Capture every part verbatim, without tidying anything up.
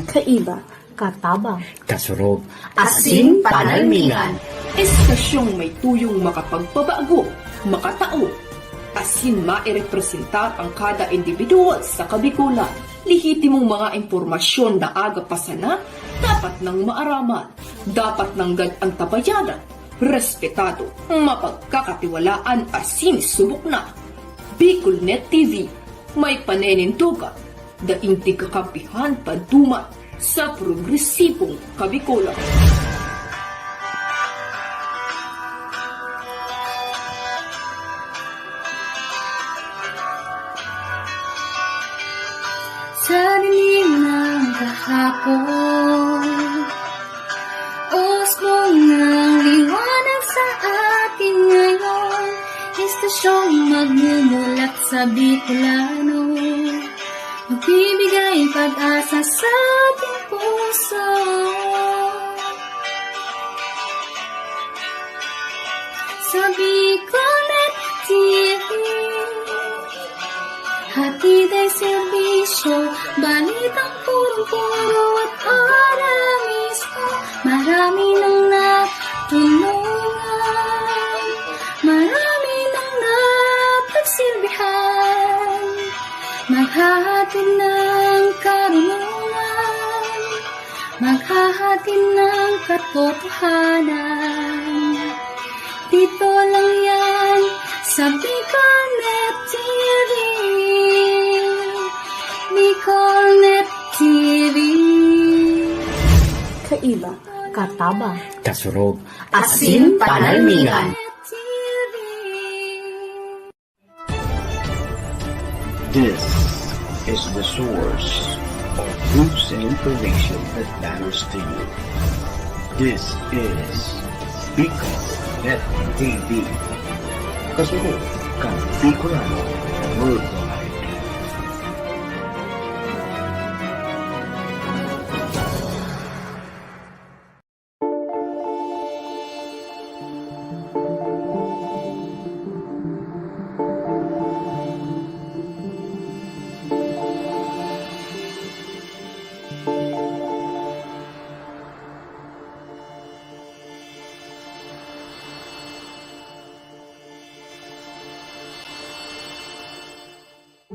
Kaiba, katabang, kasurog, asin panalmingan. Estasyong may tuyong makapagpabago, makatao, asin mairepresentar ang kada individual sa Kabikolan. Lehitimong mga impormasyon na aga pa sana, dapat nang maaraman, dapat nanggad antabayanan, respetado, mapagkakatiwalaan asin subok na. Bicol Net T V, may paninindogan, daing tigkakampihan paduman sa progresibong Kabikolan. Sa dilim ng kahapon, usbong ng liwanag sa atin ngayon. Estasyong magmumulat sa Bicolano, magbibigay pag-asa sa ating puso. Sa Bicolnet T V, hatid ay serbisyo, balitang purong-puro at ora mismo. Marami nang natulungan, marami nang napagsilbihan, maghahatid ng karunungan, maghahatid ng katotohanan. Dito lang yan sa Bicolnet T V. Bicolnet T V. Kaiba, katabang, kasurog, asin panalmingan. This is the source of news and information that matters to you. This is Bicol Net T V. Kasunod kan Bicolano Worldwide.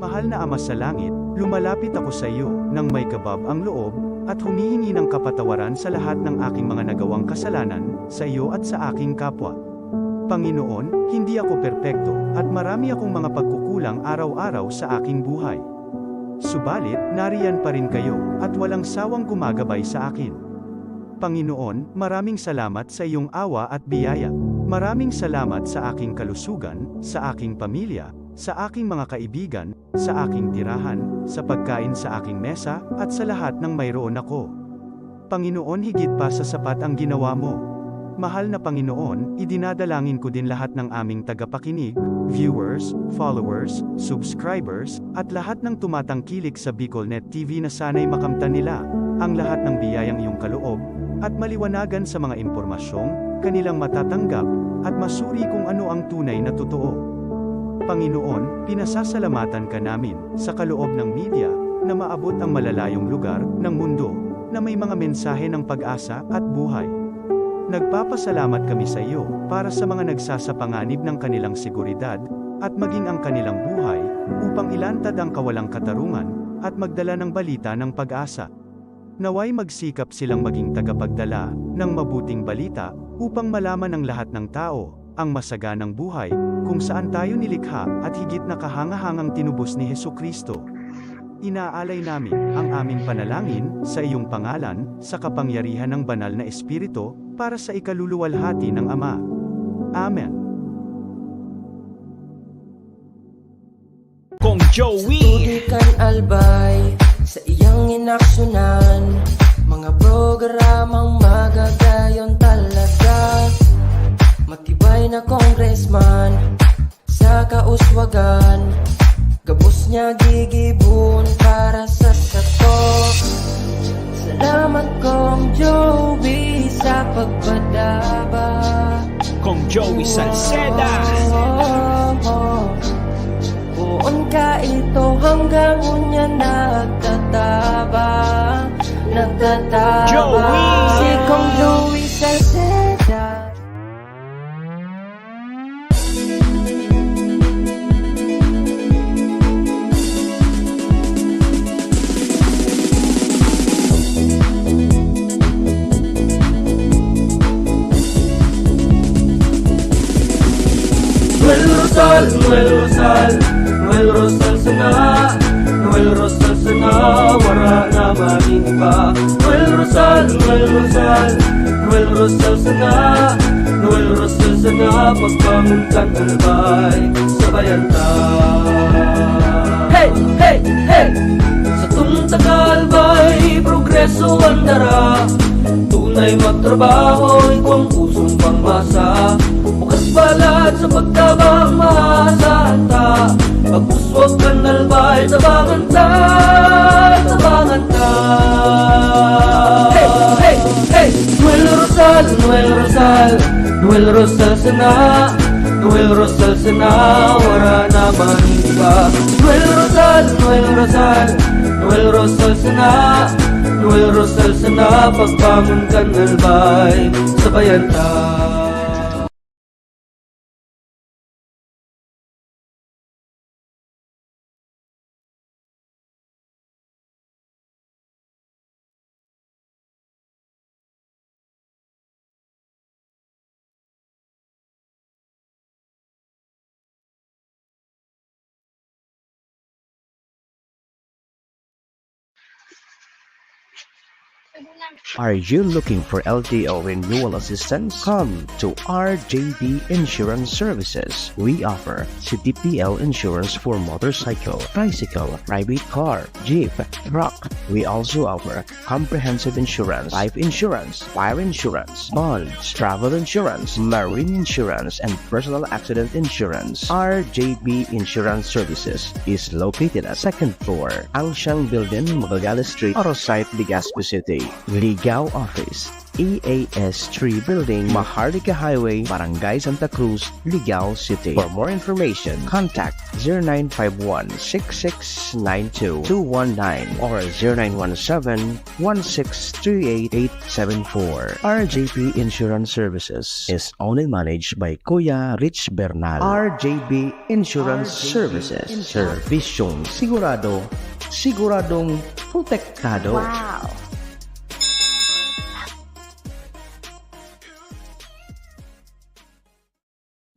Mahal na Ama sa Langit, lumalapit ako sa iyo nang may kabab ang loob at humihingi ng kapatawaran sa lahat ng aking mga nagawang kasalanan sa iyo at sa aking kapwa. Panginoon, hindi ako perpekto at marami akong mga pagkukulang araw-araw sa aking buhay. Subalit, nariyan pa rin kayo at walang sawang gumagabay sa akin. Panginoon, maraming salamat sa iyong awa at biyaya. Maraming salamat sa aking kalusugan, sa aking pamilya, sa aking mga kaibigan, sa aking tirahan, sa pagkain sa aking mesa, at sa lahat ng mayroon ako. Panginoon, higit pa sa sapat ang ginawa mo. Mahal na Panginoon, idinadalangin ko din lahat ng aming tagapakinig, viewers, followers, subscribers, at lahat ng tumatangkilik sa Bicolnet T V na sana'y makamtan nila ang lahat ng biyayang iyong kaloob at maliwanagan sa mga impormasyong kanilang matatanggap at masuri kung ano ang tunay na totoo. Panginoon, pinasasalamatan ka namin sa kaloob ng media na maabot ang malalayong lugar ng mundo na may mga mensahe ng pag-asa at buhay. Nagpapasalamat kami sa iyo para sa mga nagsasapanganib ng kanilang seguridad at maging ang kanilang buhay upang ilantad ang kawalang katarungan at magdala ng balita ng pag-asa. Nawa'y magsikap silang maging tagapagdala ng mabuting balita upang malaman ng lahat ng tao ang masaganang buhay kung saan tayo nilikha at higit na kahangahangang tinubos ni Jesu-Cristo. Inaalay namin ang aming panalangin sa iyong pangalan sa kapangyarihan ng Banal na Espiritu para sa ikaluluwalhati ng Ama. Amen. Kong Joey. Sa tubig kan Albay, sa iyang inaksyonan, mga programang magagayon talaga. Matibay na congressman, sa kauswagan, gabos niya gigibon para sa sato. Salamat, Kong Joey, sa pagpadaba. Kong Joey Salceda. Oh, oh, oh. Ito hanggang unya nagtatabang, nagtatabang. Joey! Si Kong Joey Salceda. Noel Rosal, Noel Rosal, Noel Rosal sana, Noel Rosal sana, wara na man iba. Noel Rosal, Noel Rosal, Noel Rosal sana, Noel Rosal sana, pagbangon kan Albay, sabayan ta. Hey, hey, hey! Satong taga Albay, progreso an dara. Tunay magtrabaho, igwang pusong pangmasa. Bukas balat sa pagtabang, maasahan ta. Pag-uswag kan Albay, tabangan ta, tabangan ta. Hey, hey, hey! Noel Rosal, Noel Rosal, Noel Rosal sana, Noel Rosal sana, wara na man iba. Noel Rosal, Noel Rosal, Noel Rosal sana, Noel Rosal sana, pagbangon kan Albay, sabayan ta. Are you looking for L T O renewal assistance? Come to R J B Insurance Services. We offer C T P L insurance for motorcycle, tricycle, private car, jeep, truck. We also offer comprehensive insurance, life insurance, fire insurance, bonds, travel insurance, marine insurance, and personal accident insurance. R J B Insurance Services is located at second floor, Ancang Building, Magallanes Street, Oro Site, Legazpi City. Ligao Office, E A S three Building, Maharlika Highway, Barangay Santa Cruz, Ligao City. For more information, contact zero nine five one, six six nine two, two one nine or zero nine one seven, one six three eight, eight seven four. R J P Insurance Services is owned and managed by Kuya Rich Bernal. R J B Insurance Services. Serbisyong sigurado, siguradong protektado. Wow!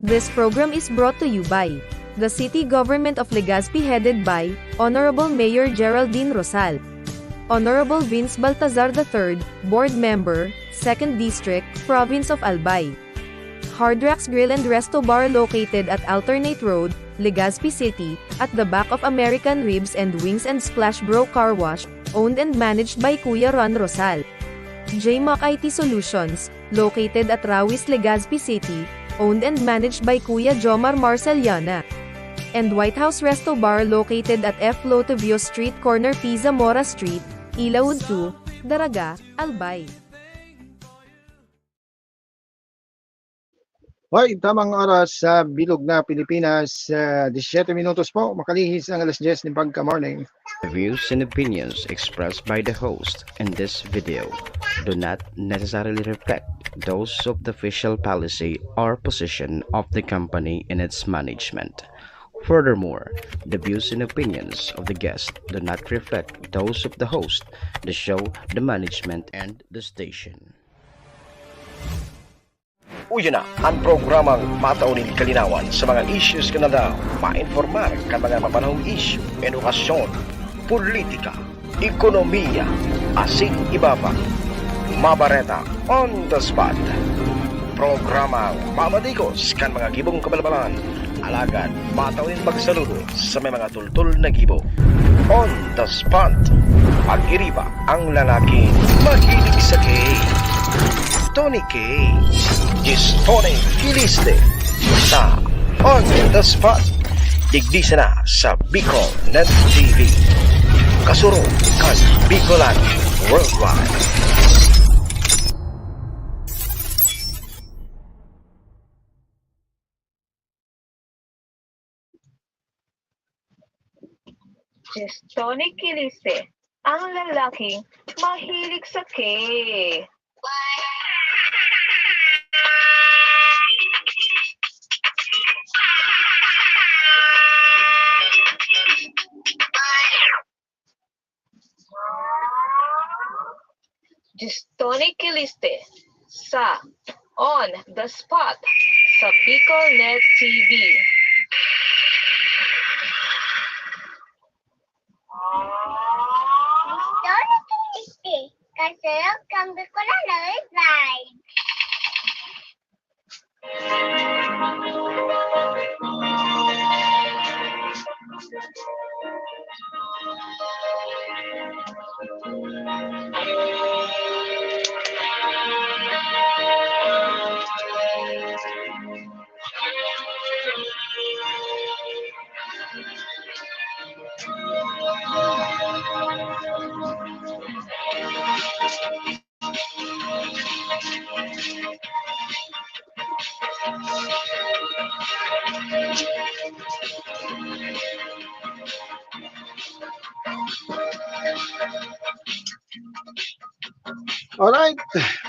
This program is brought to you by the City Government of Legazpi, headed by Honorable Mayor Geraldine Rosal, Honorable Vince Baltazar the third, Board Member, Second District, Province of Albay. Hard Rocks Grill and Resto Bar, located at Alternate Road, Legazpi City, at the back of American Ribs and Wings and Splash Bro Car Wash, owned and managed by Kuya Ron Rosal. J Mac I T Solutions, located at Rawis, Legazpi City, owned and managed by Kuya Jomar Marceliana. And White House Resto Bar, located at F Lotivio Street, corner P Zamora Street, Ilaud two, Daraga, Albay. Hoy, tamang oras sa bilog na Pilipinas, ah, disisyete minutos po, makalihis ang alas dyes nin pagka-morning. The views and opinions expressed by the host in this video do not necessarily reflect those of the official policy or position of the company and its management. Furthermore, the views and opinions of the guest do not reflect those of the host, the show, the management, and the station. Uya na an programang matao nin kalinawan sa mga issues kan aldaw, mainformar kan mga mapanahong isyu, edukasyon, politika, ekonomiya, asin iba pa. Mabareta on the spot. Programang mamadigos kan mga gibong kabalbalan, alagad matao nin pagsaludo sa may mga tultol na gibo. On the spot. Pag-iriba ang lalaking mahilig sa K. Tony K. Is Tony Kiliste sa On the Spot. Digdi sana sa Bicol Net T V. Kasurog kan Bicolano Worldwide. Diyos, Tony Kiliste, ang lalaking mahilig sa K. Diyos, Tony Kiliste sa On the Spot sa Bicol Net T V. Diyos, Tony Kiliste, kasurog kan Bicolano Live. Alright.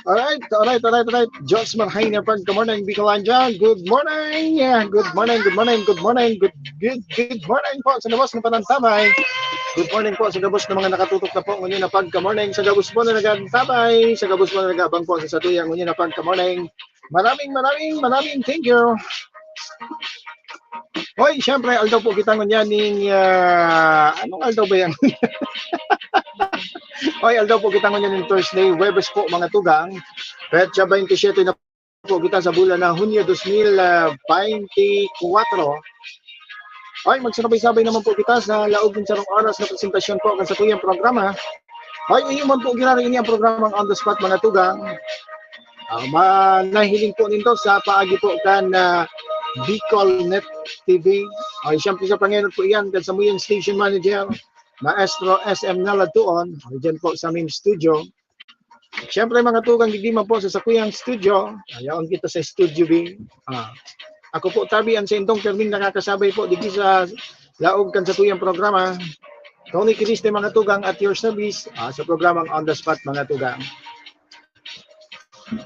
Alright, alright, alright, alright. Diyos, marhay na pagka-morning, Bicolandia. Good morning. Yeah, good morning, good morning, good morning, good, good, good morning po sa gabos na panantabay. Good morning po sa gabos na mga nakatutok na po ngunyan na pagka-morning. Sa gabos po na nag-antabay, sa gabos po na nag-abang po sa satuya ngunyan na pagka-morning. Maraming, maraming, maraming thank you. Hoy, siyempre, aldaw po kita ngunyan ning, ah, anong aldaw ba yan? Hoy, aldaw po kita ngunyan ning Thursday, Huwebes po, mga tugang. Petsa twenty-seven na po kita sa bulan na Hunyo dos mil, ah, twenty-four. Hoy, magsabay-sabay naman po kita sa laog ng sarong oras na presentasyon po kan satuyang programa. Hoy, iyo man po ginari ini ang programang On the Spot, mga tugang. Ah, ma-, nahiling po nindo sa paagi po kan, ah, Bicol Net T V. Ay, siyempre sa pangenot po iyan, kan samuyang station manager, Maestro S M Naladtuon, ay, dyan po sa main studio. Siyempre, mga tugang, digdi man po sa sakuyang studio, ayaon kita sa Studio B. Ah, ako po, tabi, ang saindong perming nakakasabay po, digdi sa laog kan satuyang programa. Tony Kiriste, mga tugang, at your service, ah, sa programang On the Spot, mga tugang.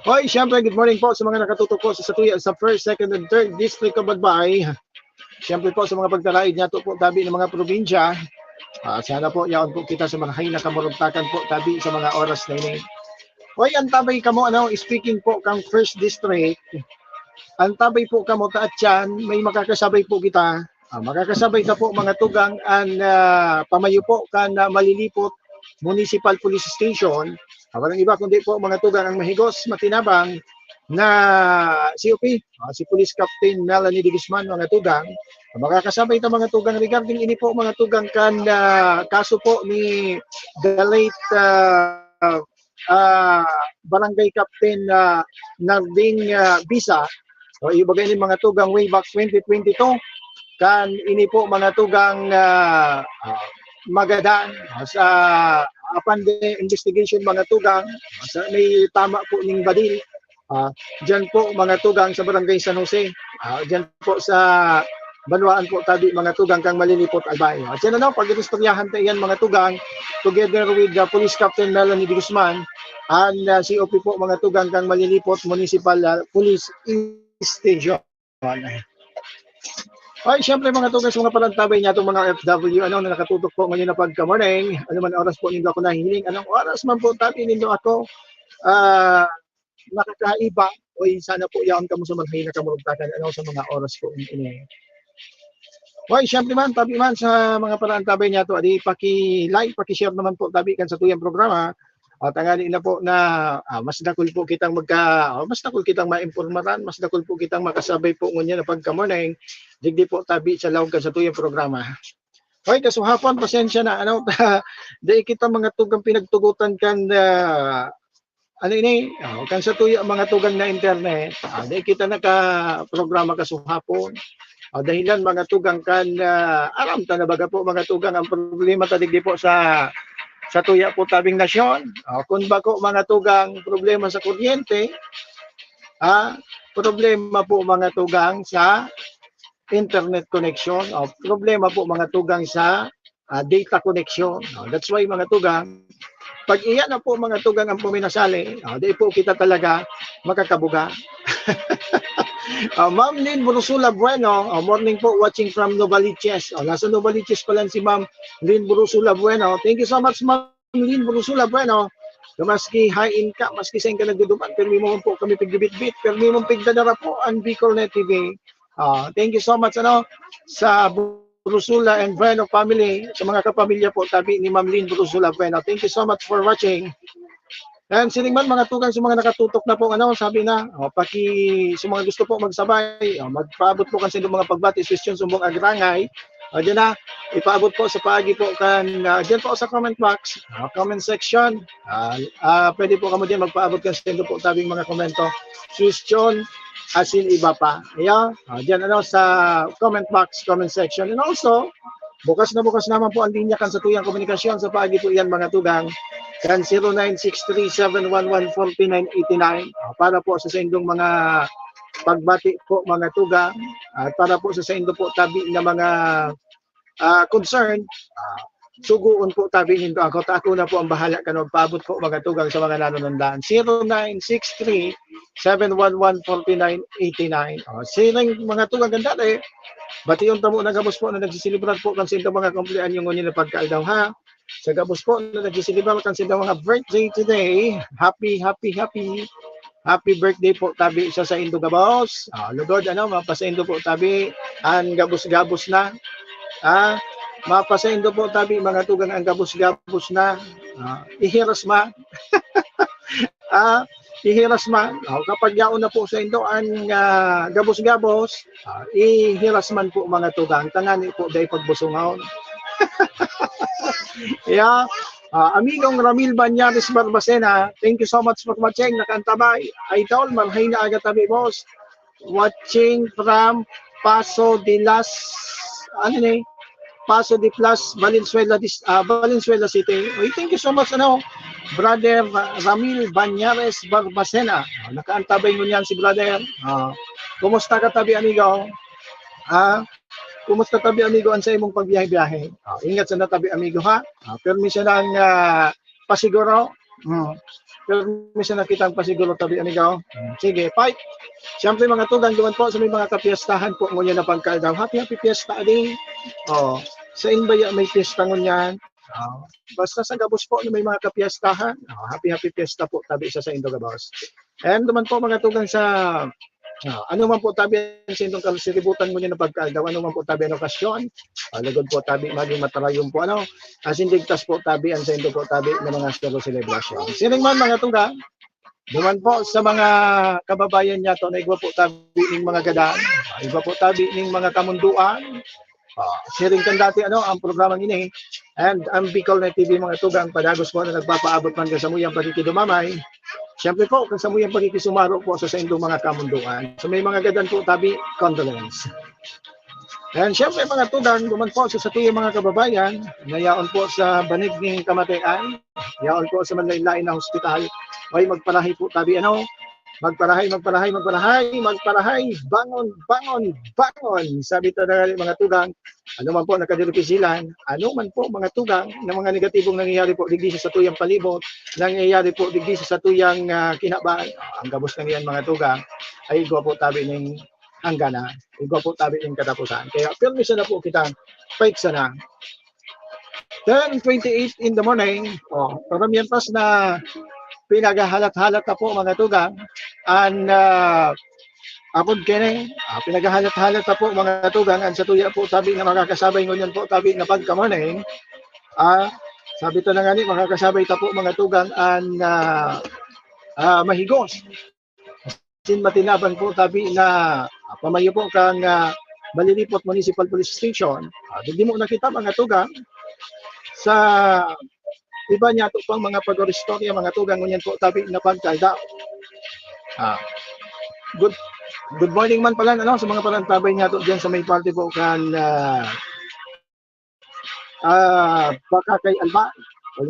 Hoy, siyempre, good morning po sa mga nakatutok po sa satuya sa first, second, and third district of Albay. Siyempre po, sa mga pagtalaid niyato po, tabi ng mga probinsya. Ah, sana po, yaon po kita sa mga hay na kamurugtakan po, tabi sa mga oras na ini. Hoy, antabay kamo, ano, speaking po kang first district, antabay po kamo, ta atyan, may makakasabay po kita. Ah, makakasabay ta po, mga tugang, an, ah, pamayo po kan, ah, Malilipot Municipal Police Station. Ah, walang iba kundi po, mga tugang, ang mahigos, matinabang na C O P, ah, si Police Captain Melanie de Guzman, mga tugang. Ah, makakasabay ta, mga tugang, regarding ini po, mga tugang, kan, ah, kaso po ni the late, ah, ah, Barangay Captain, ah, Narding, ah, Bisa. So, ibaga ini, mga tugang, way back twenty twenty-two. Kan ini po, mga tugang, ah, ah, magadan sa apan de investigation, mga tugang, sa may tama po ning badil. Ah, diyan po, mga tugang, sa Barangay San Jose. Ah, diyan po sa banwaan po tabi, mga tugang, kang Malilipot, Albay. At yan, ano, pag-inistoryahan ta iyan, mga tugang, together with the Police Captain Melanie de Guzman and, ah, C O P po, mga tugang, kang Malilipot Municipal, ah, Police Station. Ay, siyempre, mga tugang, sa mga palantabay niya, itong mga O F W, ano, na nakatutok po ngayon na pagka-morning, ano man oras po nindo ako nahihiling, anong oras man po, tabi nindo ako, ah, nakakaiba, oy, sana po yaon kamo sa manhay na kamurugtakan, ano, sa mga oras po ini. Oy, siyempre man, tabi man sa mga palantabay niya to, adi, paki-like, paki-share naman po, tabi kan sa tuyang programa. At tangali na po na, ah, mas dakul po kitang magka-, oh, mas dakul kitang maimpormaran, mas dakul po kitang makasabay po ngunyan na pagka-morning, digdi po tabi sa laog kan sa tuyang programa. Hoy, kasuhapon, pasensya na, ano, di kita mga tugang pinagtugutan kan, ah, ano ini, oh, kan sa tuya mga tugang na internet, ah, di kita nakaprograma kasuhapon. Ah, dahilan mga tugang kan, ah, aram ta na baga po mga tugang ang problema ta digdi po sa, sa tuya po tabing nasyon. Ah, kun bako mga tugang problema sa kuryente, ah, problema po mga tugang sa internet connection, o problema po mga tugang sa ah, data connection. Oh, that's why, mga tugang, pag iyan na po, mga tugang, ang puminasali, oh, di po kita talaga makakabuga. Ah, Ma'am Lynn Brusula Bueno, oh, morning po, watching from Novaliches. Oh, nasa Novaliches pala si Ma'am Lynn Brusula Bueno. Thank you so much, Ma'am Lynn Brusula Bueno. Maski hain ka, maski saan ka nagduduman, pirmi mo po kami pigbibitbit, pirmi mong pigdadara po ang Bicol Net T V. Ah, thank you so much, ano, sa Brusula and Bueno family, sa mga kapamilya po tabi ni Ma'am Lynn Brusula Bueno. Thank you so much for watching. And sining man, mga tugang, sa mga nakatutok na po, ano, sabi na, oh, paki, sa mga gusto po magsabay, oh, magpaabot po kan saindong mga pagbati, suhestyon, sumbong, agrangay. O, diyan na, ipaabot po sa paagi po kan, ah, diyan po sa comment box, ah, comment section. Ah, ah, pwede po kamo diyan magpaabot kan saindo po tabing mga komento, suhestyon, asin iba pa. Ayan, ah, diyan, ano, sa comment box, comment section. And also, bukas na bukas naman po ang linya kan satuyang komunikasyon sa paagi po iyan, mga tugang, kan zero nine six three seven one one forty nine eighty nine. Ah, para po sa saindong mga pagbati po, mga tugang, at para po sa saindo po tabi na mga, ah, concern, ah, sugoon po tabi nindo ako, ta ako na po ang bahala kan magpaabot po, mga tugang, sa mga nanunundaan. Zero nine six three seven one one forty nine eighty nine. Oh, siring, mga tugang, kan dati, bation ta muna gabos po na nagseselebrar po kan saindong mga kumpleanyo ngunyan na pagkaaldaw, ha. Sa gabos po na nagseselebrar kan saindong mga birthday today, happy, happy, happy, happy birthday po tabi sa saindo gabos. Ah, lugod, ano, mapasaindo po tabi ang gabos-gabos na. Ah, mapasaindo po tabi, mga tugang, ang gabos-gabos na. Ah, ihiras man. Ah, ihiras man. Oh, kapag yaon na po saindo ang, ah, gabos-gabos, ah, ihiras man po, mga tugang, tangani po dai pagbusongon. Yeah. Ah, amigong Ramil Banyares Barbacena, thank you so much for watching. Nakaantabay. Idol, marhay na aga tabi, boss. Watching from Paso de las, ano ni? Paso de Plas, Valenzuela, dis-, ah, Valenzuela City. Uy, thank you so much, ano, Brother Ra-, Ramil Banyares Barbacena. Ah, nakaantabay ngunyan si brother. Ah, kumusta ka tabi, amigo? Ah, kumusta tabi, amigo, an sa imong pagbiyahe-biyahe? Ah, ingat sana tabi, amigo, ha? Ah, permi sana ang, ah, pasiguro. Hmm. Permi sana kitang pasiguro tabi, amigo. Hmm. Sige, fight. Siyempre, mga tugang, duman po sa may mga kapiestahan po ngunyan na pagkaaldaw. Happy, happy fiesta, adi. Oh, sa Inbaya may fiesta ngunyan. Oh, basta sa gabos po na may mga kapiestahan, oh, happy, happy fiesta po tabi sa saindo gabos. And duman po, mga tugang, sa, ah, ano man po tabi ang saindong kasiributan ngunyan na pagkaaldaw, ano man po tabi ang okasyon, ah, lugod po tabi maging matarayon po, ano, asin ligtas po tabi ang saindo po tabi na mga selebrasyon. Siring man, mga tugang, duman po sa mga kababayan niyato na igwa po tabi ning mga gadan, igwa po tabi ning mga kamundoan. Ah, siring kan dati, ano, ang programang ini. And ang Bicol Net T V, mga tugang, padagos po na nagpapaabot man kan samuyang pakikidumamay. Siyempre po, kan samuyang pakikisumaro po sa saindong mga kamundoan. So, may mga gadan po tabi, condolence. And siyempre, mga tugang, duman po sa satuyang mga kababayan, na yaon po sa banig ning kamatayan, yaon po sa manlain-lain na hospital, ay magparahay po tabi, ano, magparahay, magparahay, magparahay, magparahay, bangon, bangon, bangon. Sabi ta na nga, mga tugang, ano man po nakadiripisil an, ano man po, mga tugang, na mga negatibong nangyayari po digdi sa satuyang palibot, nangyayari po digdi sa satuyang, ah, kinaban, ang gabos na iyan, mga tugang, ay igwa po tabi ning hangganan. Igwa po tabi ning katapusan. Kaya pirmi sana po kita, fight sana. Ten twenty-eight in the morning, oh, pero mientras na pinaghahalat-halat na po, mga tugang, an, ah, apod kini, ah, pinaghahalat-halat na po, mga tugang, an satuya po tabi na makakasabay ngunyan po tabi na pagka-morning, ah, sabi ta na nga ni, makakasabay ta po, mga tugang, an, ah, ah, mahigos. Sin matinaban po tabi na, ah, pamayo po kan, ah, Balilipot Municipal Police Station. Ah, digdi mo nakita, mga tugang, sa iba niyato pang mga pag-oristorya, mga tugang, ngunyan po tabi na pagkaaldaw. Ah, good, good morning man pala, ano, sa mga parantabay niyato diyan sa may parte po kan, ah, ah, Bacacay, Albay.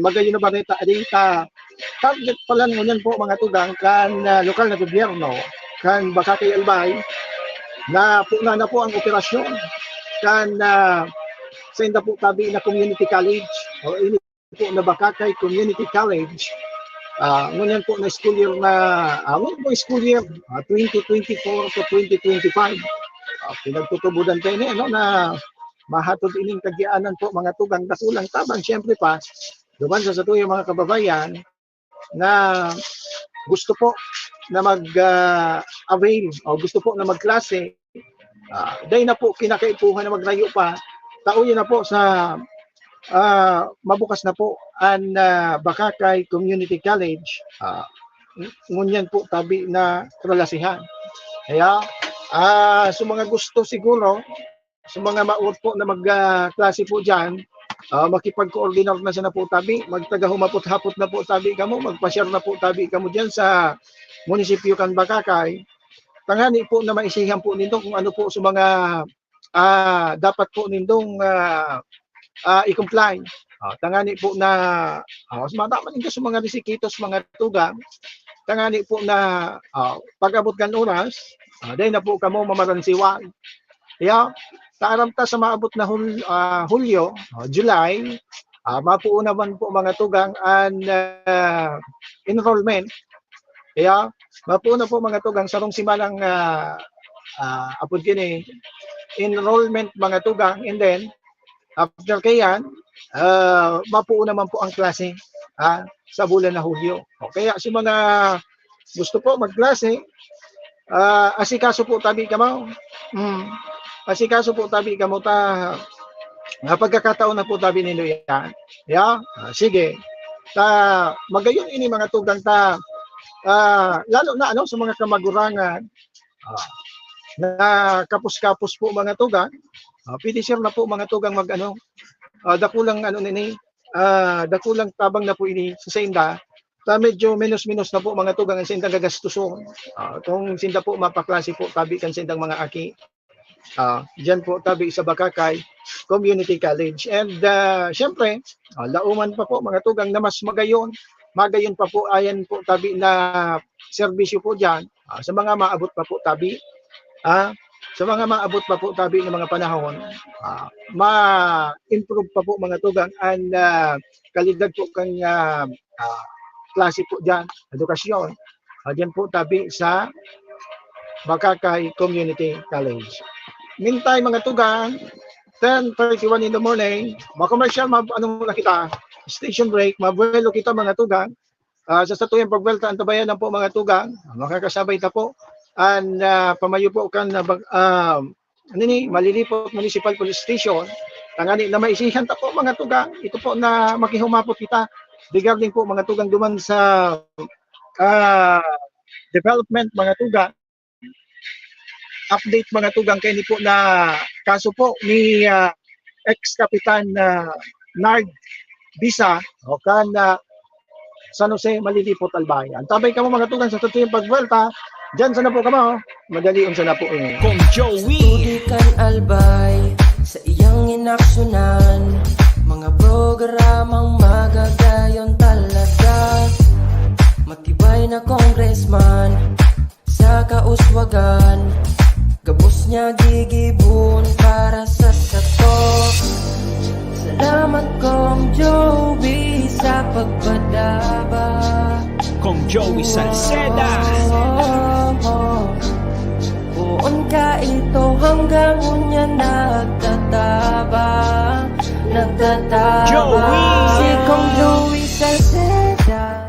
Magayon na bareta, adi ta target pala ngunyan po, mga tugang, kan, ah, lokal na gobyerno kan Bacacay, Albay, na puna na po ang operasyon kan, ah, sa inda po tabi na community college, o ini po na Bacacay Community College. Ah, ngunyan po na school year na, ah, ngunyan po school year, ah, twenty twenty-four to twenty twenty-five. Ah, pinagtutubodan tayo ni, ano, na mahatod ining kagianan po, mga tugang, dakulang tabang, siyempre pa, duman sa satuyang mga kababayan na gusto po na mag, ah, avail o gusto po na magklase, ah, dai na po kinakaipuhan na maglayo pa. Taoyon na po sa, ah, mabukas na po an, ah, Bacacay Community College, ah, ngunyan po tabi na kalalasahan. Kaya, ah, sa mga gusto siguro, sa mga maot po na mag, ah, klase po diyan, ah, makipag-coordinar na sana po tabi, magtagahumapot-hapot na po tabi kamo, magpa-share na po tabi kamo diyan sa munisipyo kan Bacacay. Tangani po na maisihan po nindo kung ano po sa mga, ah, dapat po nindong, ah, ah, i-comply. Ah, tangani po na, ah, mas mataman ninyo sa mga risikitos, mga tugang. Tangani po na, ah, pag-abot kan oras, ah, dai na po kamo mamaransiwag. Kaya, taaram ta sa maabot na Hul-, ah, Hulyo, ah, July, ah, mapuo naman po, mga tugang, an, ah, enrollment. Kaya, mapuo na po, mga tugang, sarong simanang, ah, ah, apod kini, enrollment, mga tugang, and then, after kayan, ah, mapuo naman po ang klase, ah, sa bulan na Hulyo. O kaya sa mga gusto po magklase, ah, asikaso po tabi kamo. Hmm. Asikaso po tabi kamo ta, ah, pagkakataon na po tabi nindo yan. Yeah? Ah, sige. Ta, magayon ini, mga tugang, ta, ah, lalo na, ano, sa mga kamagurangan, ah, na kapos-kapos po, mga tugang, ah, pwede sir na po, mga tugang, mag, ano, ah, dakulang, ano, nini, ah, dakulang tabang na po ini sa sainda. Ta medyo menos-menos na po, mga tugang, ang saindang gagastuson. Ah, kung sinda po mapaklase po tabi kan saindang mga aki, ah, diyan po tabi sa Bacacay Community College. And, ah, siyempre, ah, lauman pa po, mga tugang, na mas magayon, magayon pa po, ayan po tabi na serbisyo po diyan, ah, sa mga maabot pa po tabi, ah, sa mga maabot pa po tabi na mga panahon, ah, ma-improve pa po, mga tugang, an, ah, kalidad po kan, ah, ah, klase po diyan, edukasyon. Ah, diyan po tabi sa Bacacay Community College. Meantime, mga tugang, ten thirty-one in the morning, ma-commercial, ma-, ano muna kita, station break, mabuelo kita, mga tugang. Ah, sa satuyang pagbuelta, antabayan lang po, mga tugang, makakasabay ta po an, ah, pamayo po kan, ah, bag-, ah, ano ni, Malilipot Municipal Police Station, tangani na maisihan ta po, mga tugang. Ito po na makihumapot kita regarding po, mga tugang, duman sa, ah, development, mga tugang. Update, mga tugang, kaini po na kaso po ni, ah, ex-kapitan, ah, Nard Bisa, o kan, ah, San Jose, Malilipot, Albay. Antabay kamo, mga tugang, sa satuyang pagbuelta. Diyan sana po kamo. Madalion sana po ini. Kong Joey. Tudi kan Albay, sa iyang inaksunan, mga programang magagayon talaga. Matibay na congressman, sa kauswagan, gabos niya gigibon para sa sato. Salamat, Kong Joey, sa pagpadaba. Kong Joey Salceda. Poon ka ito hanggang unya nagtatabang, nagtatabang. Joey. Si Kong Joey Salceda.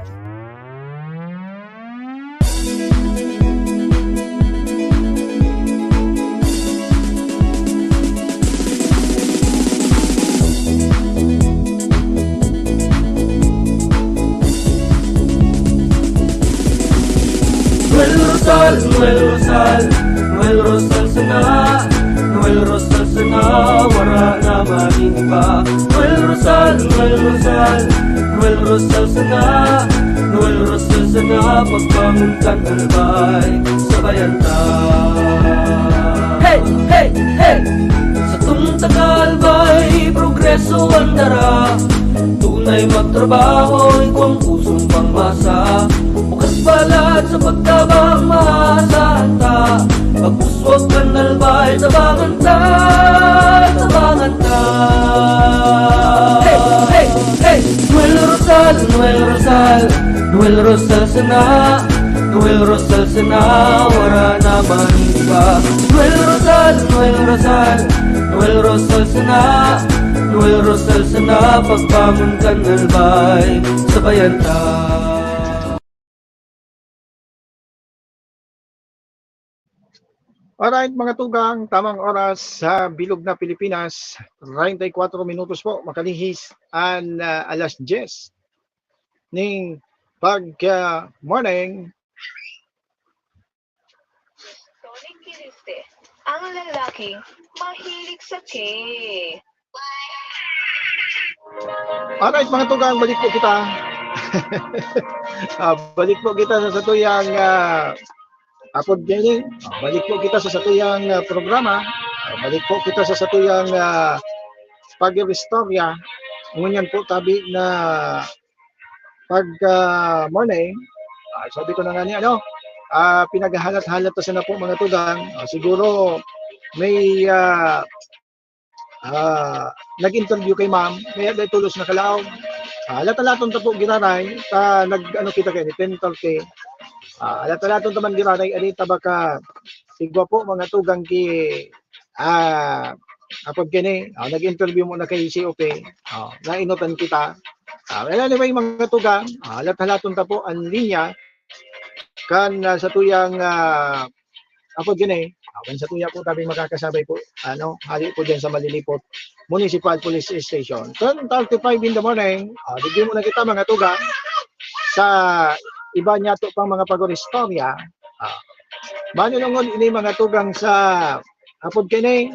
Noel Rosal, Noel Rosal, Noel Rosal sana, Noel Rosal sana, wara na magin iba. Noel Rosal, Noel Rosal, Noel Rosal sana, Noel Rosal sana, pagbangon kan Albay, sabayan ta. Hey, hey, hey! Satong taga Albay, progreso an dara. Tunay magtrabaho, igwang pusong pangmasa. Bukas balat sa pagtabang, maasahan ta. Pag-uswag kan Albay, tabangan ta, tabangan ta. Noel Rosal sana, Noel Rosal sana, wara na man iba. Noel Rosal, Noel Rosal, Noel Rosal sana, Noel Rosal sana, pagbangon kan albay, sabayan ta. Alright, mga tugang, tamang oras sa bilog na Pilipinas, treinta y cuatro minutos po, makalihis an, ah, alas diyes ning pagka-morning. Tony Kiriste, ang lalaking mahilig sa cake. Alright, mga tugang, balik po kita. Ah, balik po kita sa satuyang, ah, apod kaini. Ah, balik po kita sa satuyang, ah, programa. Ah, balik po kita sa satuyang, ah, pag-istorya. Ngunyan po tabi na pag, ah, morning. Ah, sabi ko na nga ni ano, ah, pinaghahalat-halat ta sana po, mga tugang. Ah, siguro may, ah, ah, nag-interview kay ma'am, may, may tulos na kalaog. Ah, alat-alaton ta po giraray, ta nag-ano kita kay ten thirty. Ah, alat-alaton ta man giraray, ari ta baka igwa po, mga tugang, ki, ah, apod kini, ah, nag-interview mo na kay C O P, ah, nainutan kita. Ah, well, anyway, mga tugang, ah, alat-alaton ta po ang linya kan, ah, satuyang, ah, apod kini, ah, kan satuya po tabi makakasabay po, ano, hali po dyan sa Malilipot Municipal Police Station. Ten thirty-five in the morning, ah, digdi mo na kita, mga tugang, sa iba niya to pang mga pag-istorya. Ah, manunungod ini, mga tugang, sa apod kini,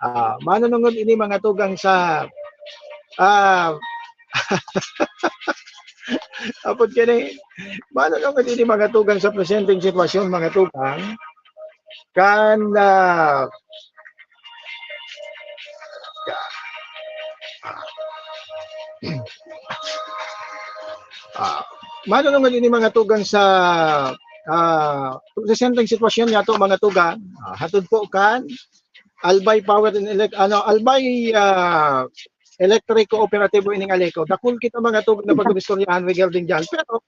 ah, manunungod ini, mga tugang, sa, ah, apod kini, manunungod ini, mga tugang, sa presenteng sitwasyon, mga tugang, kan, ah, ah, manunungod ini, mga tugang, sa, ah, presenteng sitwasyon niya to, mga tugang. Ah, hatod po kan Albay Power and Elec-, ano, Albay, ah, Electric Cooperativo ining Aleco. Dakul kita, mga tugang, na pag-istoryahan regarding dyan. Pero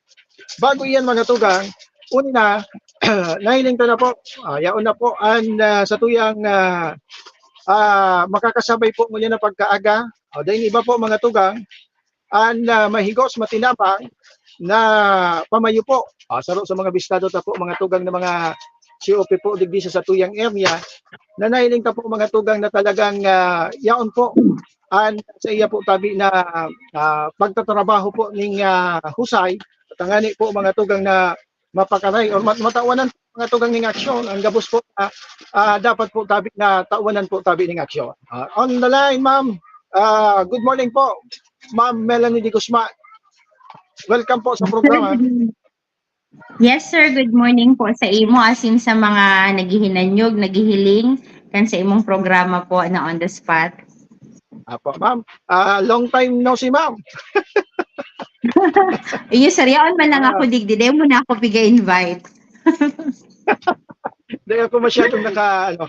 bago iyan, mga tugang, una, nahiling ta na po, ah, yaon na po an, ah, satuyang, ah, ah, makakasabay po ngunyan na pagkaaga. O, dahil iba po, mga tugang, an, ah, mahigos, matinabang na pamayo po. Ah, saro sa mga bistado ta po, mga tugang, na mga C O P po digdi sa satuyang area, na nahiling ta po, mga tugang, na talagang, ah, yaon po an sa iya po tabi na, ah, pagtatrabaho po ning, ah, husay, tangani po, mga tugang, na mapakaray or mat-, matawanan, mga tugang, ning aksyon. Ang gabos po na, ah, dapat po tabi na tawanan po tabi ning aksyon. Ah, on the line, ma'am. Ah, good morning po, Ma'am Melanie de Guzman. Welcome po sa programa. Yes, sir. Good morning po sa imo, asin sa mga naghihinanyog, naghihiling kan sa imong programa po na On the Spot. Apo, ma'am. Ah, long time no see, ma'am. Iyo, sir, yaon man lang Ah. ako digdi, dai mo na ako piga-invite. Dai ako masyadong naka, ano.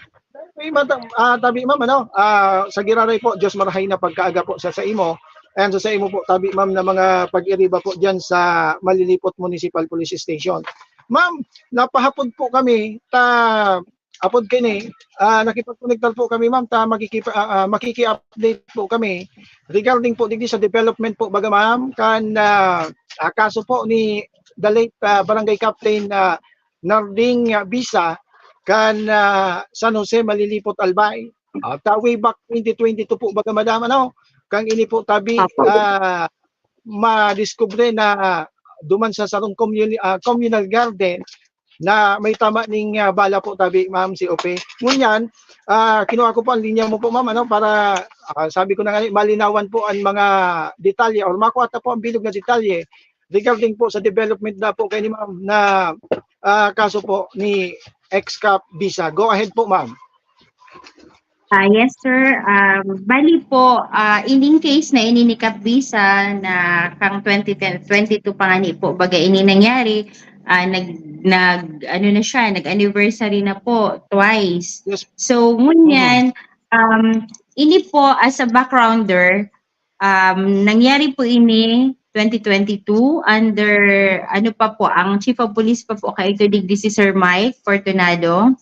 May mata-, ah, tabi, ma'am, ano, ah, sa giraray po, Diyos marahay na pagkaaga po sa, sa imo. And sa, sa imo po, tabi, ma'am, na mga pag-iriba po dyan sa Malilipot Municipal Police Station. Ma'am, napahapod po kami, ta, apod kini, ah, nakipagkonektar po kami, ma'am, ta makiki-, ah, ah, makiki-update po kami regarding po digdi sa development po, baga, ma'am, kan, ah, ah, kaso po ni the late, ah, Barangay Captain, ah, Narding, ah, Bisa, kan, ah, San Jose, Malilipot, Albay. Ah, ta way back twenty twenty-two po, baga, madam, ano, kang ini po tabi, Apo. ah, madiskubre na duman sa sarong communi-, ah, communal garden na may tama ning, ah, bala po tabi, ma'am, C O P. Ngunyan, ah, kinuha ko po ang linya mo po, ma'am, ano, para, ah, sabi ko na nga, malinawan po ang mga detalye or makuha ta po ang bilog na detalye regarding po sa development na po kay ni ma'am na, ah, kaso po ni ex-Kap Bisa. Go ahead po, ma'am. Ah, yes, sir. Um, bali po, ah, ining case na ini ni Kap Bisa na kang twenty ten, twenty-two pa ngani po, baga ini nangyari, ah, nag, nag, ano na siya, nag-anniversary na po, twice. Yes. So, ngunyan, um, ini po, as a backgrounder, um, nangyari po ini twenty twenty-two under, ano pa po, ang Chief of Police pa po kaito digdi si Sir Mike Fortunado.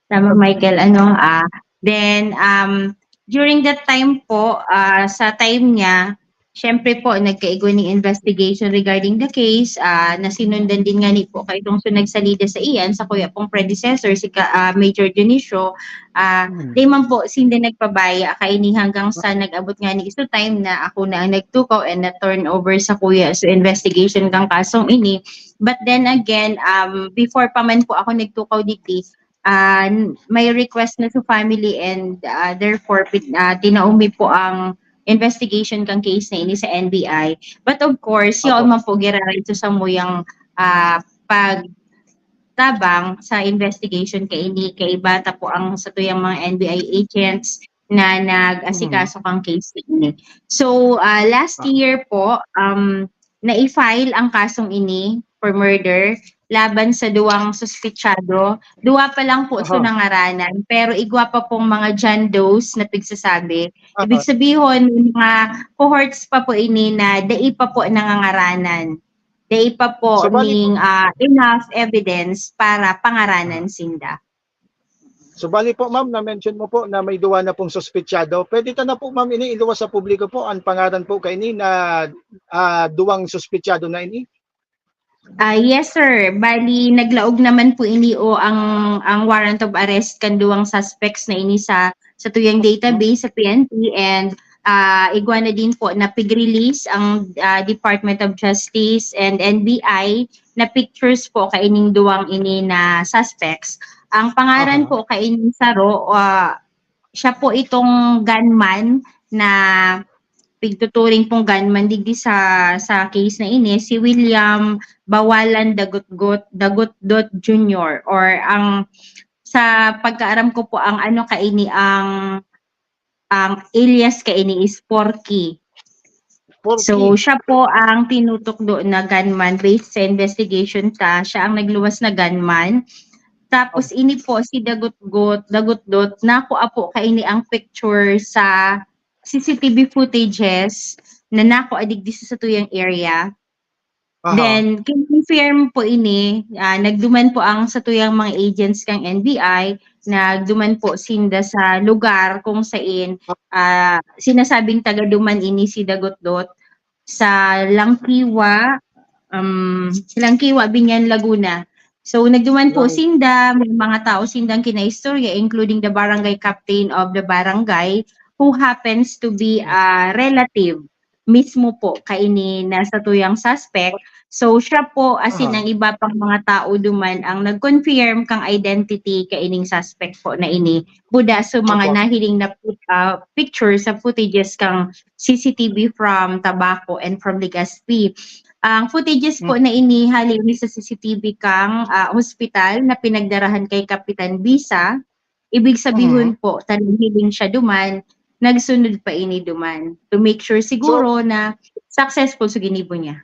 Tama, Michael, ano, ah, then, um, during that time po, ah, sa time niya, siyempre po, nagkaigwa ning investigation regarding the case, ah, nasinundan din ngani po kaitong so nagsalida sa iyan, sa kuya pong predecessor, si ka-, ah, Major Dionisio, ah, Hmm. di man po sinda nagpabaya kaini hanggang sa nag-abot ngani sa time na ako na ang nagtukaw and na-turn over sa kuya so investigation kang kasong ini. But then again, um, before pa man po ako nagtukaw digdi, ah, n-, may request na sa family and, ah, therefore, pin-, ah, tinao mi po ang investigation kang case na ini sa N B I. But of course, yaon Opo. man po giraray sa samuyang, ah, pagtabang sa investigation kaini, kaiba ta po ang satuyang mga N B I agents na nag-asikaso kang case na ini. So, ah, last Ah. year po, um, na-file ang kasong ini for murder laban sa duwang suspitsado. Duwa pa lang po so Aha. nangaranan, pero igwa pa pong mga John Does na pigsasabi. Aha. Ibig sabihin, may mga cohorts pa po ini na dai pa po nangangaranan. Dai pa po So, bali ning, ah, enough evidence para pangaranan sinda. So, bali po, ma'am, na-mention mo po na may duwa na pong suspitsado. Pwede ta na po, ma'am, ini iluwas sa publiko po ang pangaran po kaini na, ah, duwang suspitsado na ini? Ah, yes, sir. Bali, naglaog naman po ini o ang, ang warrant of arrest kan duwang suspects na ini sa, sa tuyang database sa P N P and, ah, igwa na din po na pig-release ang, ah, Department of Justice and N B I na pictures po kaining duwang ini na suspects. Ang pangaran Aha. po kaining saro, ah, siya po itong gunman na pigtuturing pong gunman digdi sa, sa case na ini, si William Bawalan Dagutgot, Dagutdot Junior, or ang, sa pagkaaram ko po, ang ano kaini, ang, ang alias kaini is Porky. Porky. So, siya po ang tinutukdo na gunman based sa investigation ta. Siya ang nagluwas na gunman. Tapos, ini po si Dagutgot, Dagutdot, nakuha po kaini ang picture sa C C T V footages na nakuha digdi sa satuyang area. Aha. Then, kinonfirm po ini, ah, nagduman po ang satuyang mga agents kang N B I, nagduman po sinda sa lugar kung sain, ah, sinasabing taga-duman ini si Dagutdot sa Langkiwa, um, sa Langkiwa, Biñan, Laguna. So, nagduman po Lang- sinda, may mga tao sindang kinaistorya, including the barangay captain of the barangay, who happens to be a relative mismo po kaini na satuyang suspect. So, siya po, asin Aha. ang iba pang mga tao duman ang nag-confirm kang identity kaining suspect po na ini. Buda sa mga Opo. nahiling na put-, ah, picture sa footages kang C C T V from Tabaco and from Legazpi. Ang footages po Mm. na ini hali ini sa C C T V kang, ah, hospital na pinagdarahan kay Kapitan Bisa. Ibig sabihon Mhm. po, ta naghiling siya duman, nagsunod pa ini duman. To make sure siguro na successful sa ginibo niya.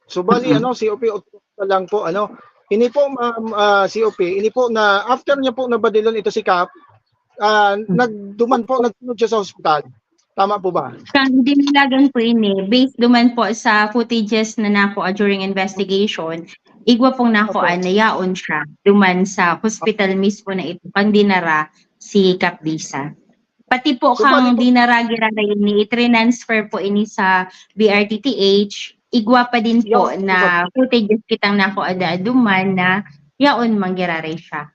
So, bali, Mm-mm. ano, C O P, pa lang po, ano, ini po, ma'am, ah, C O P, ini po na after niya po nabadilon ito si Kap, ah, Mm. nagduman po, nagsunod siya sa hospital. Tama po ba? Kang dinilagan po ini, based duman po sa footages na nakuha during investigation, igwa pong nakuha Opo. na yaon siya duman sa hospital mismo na ito, kang dinara si Kap Bisa. Pati po So, kang bali po dinara giraray ini, i-transfer po ini sa B R T T H, igwa pa din po Yaon, na footages kitang nakuha da duman na yaon man giraray siya.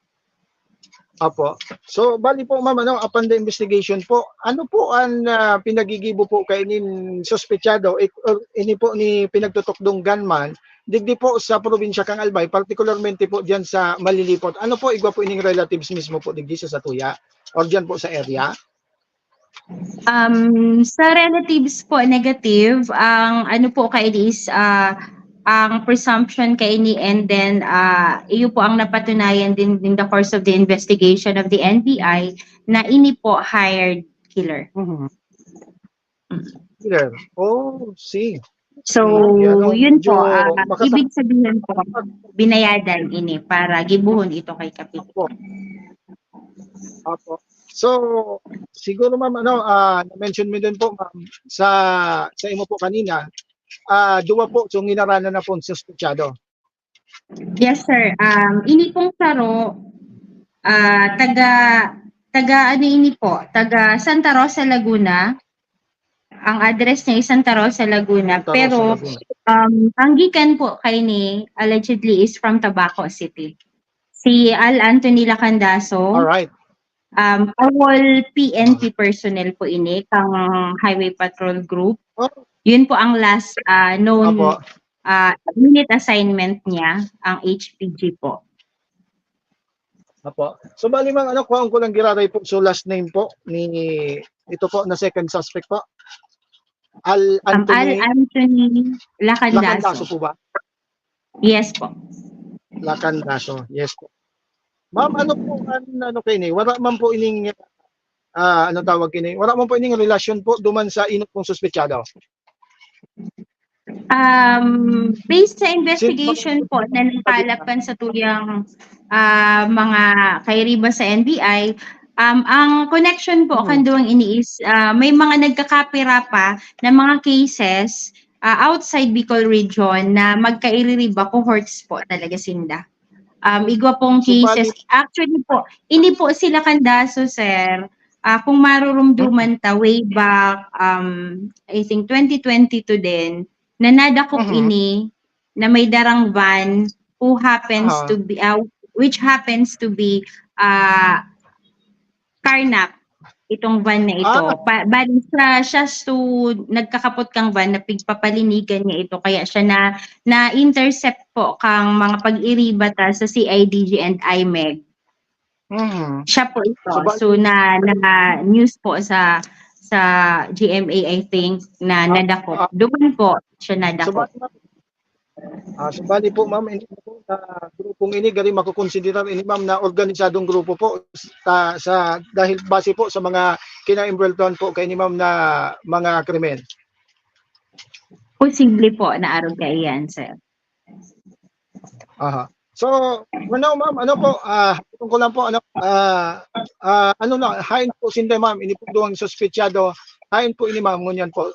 Opo. So, bali po, ma'am, ano, upon the investigation po, ano po ang, ah, pinagigibo po kainin suspetsado, ik-, or ini po ni pinagtutukdong gunman, digdi po sa probinsya kang Albay, partikularmente po diyan sa Malilipot? Ano po, igwa po ining relatives mismo po digdi sa satuya? Or diyan po sa area? Um, sa relatives po, negative. Ang ano po kaini is, ah, ang presumption kaini, and then, ah, iyo po ang napatunayan din in the course of the investigation of the N B I na ini po hired killer. Mhm. Mm. Killer. Oh, see. So, Mm, yan, oh, yun po, medyo ah, makata- ibig sabihin po, binayadan ini para gibuhon ito kay Kapit. Opo. Opo. So, siguro, ma'am, ano, ah, na-mention mo din po, ma'am, sa, sa imo po kanina, ah, duwa po, so, nginaranan na pong suspetsado. Yes, sir. Um, ini pong saro, ah, taga, taga ano ini po? Taga Santa Rosa, Laguna. Ang address niya is Santa Rosa, Laguna. Santa Rosa, Pero, Laguna. um, ang gikan po kay ni allegedly is from Tabaco City. Si Al Anthony Lacandaso, All right. um, all P N P personnel po ini, kang Highway Patrol Group. Oh, Yun po ang last ah, known Apo. ah, unit assignment niya, ang H P G po. Apo. So, bali, ma'am, ano, kuhaon ko lang giraray po. So, last name po ni, ito po, na second suspect po. Al Ang Al Anthony Anthony Lacandaso Lacandaso. Po ba? Yes po. Lacandaso. Yes po. Ma'am, ano po, an-, ano kayo ni? Wala man po ining, ah, ano tawag ini? Wala man po ining relasyon po duman sa inot pong suspetsado. Um, based sa investigation po na napalap kan sa tuyang ah, mga kairiba sa N B I, um, ang connection po kan duwang ini is ah, may mga nagkakapira pa na mga cases ah, outside Bicol region na magkaiririba, cohorts po talaga sinda. Um, igwa pong So, bali- cases. Actually po, hindi po sila Lacandaso, sir. Ah, kung marurumduman ta, way back, um, I think twenty twenty-two din, na nadakop Mhm. ini na may darang van who happens Aha. to be, ah, which happens to be ah, carnap itong van na ito. Ah. Pa, bali siya, siya su, nagkakapot kang van na pigpapalinigan niya ito. Kaya siya na, na-intercept po kang mga pag-iriba ta sa C I D G and I M E G. Mhm. Siya po ito. So, ba- So, na, na news po sa sa G M A, I think, na Ah, nadakop. ah. Doon po siya So, nadakop. bali, ma'am, ah, so, bali po, ma'am, ini po na grupong ini, gari makukonsiderar ini, ma'am, na organisadong grupo po ta, sa, dahil base po sa mga kina-involvehan po kayo ni ma'am na mga krimen. Posible po na arog kaiyan, sir. Aha. So, ano, ma'am, ano po, ah, hatod ko lang po, ano, ah, ah, ano na, hain po sinda, ma'am, ini po duwang suspetsado, hain po ini, ma'am, ngunyan po.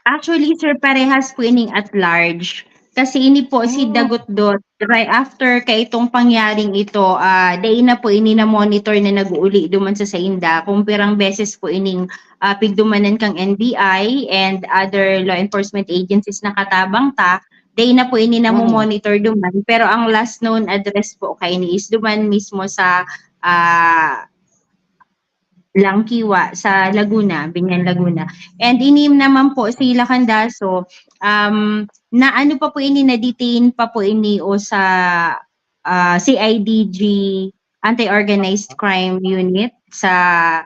Actually, sir, parehas po ining at large. Kasi ini po si Hmm. Dagotdot, right after kaitong pangyaring ito, ah, dai na po ini na-monitor na nag-uuli duman sa sainda. Kung pirang beses po ining ah, pigdumanan kang N B I and other law enforcement agencies na katabang ta, dai na po ini Mhm. namo-monitor duman. Pero ang last known address po kaini is duman mismo sa ah, Langkiwa, sa Laguna, Binyan, Laguna. And ini naman po si Lacandaso, um, na ano pa po ini, na-detain pa po ini o sa ah, C I D G Anti-Organized Crime Unit sa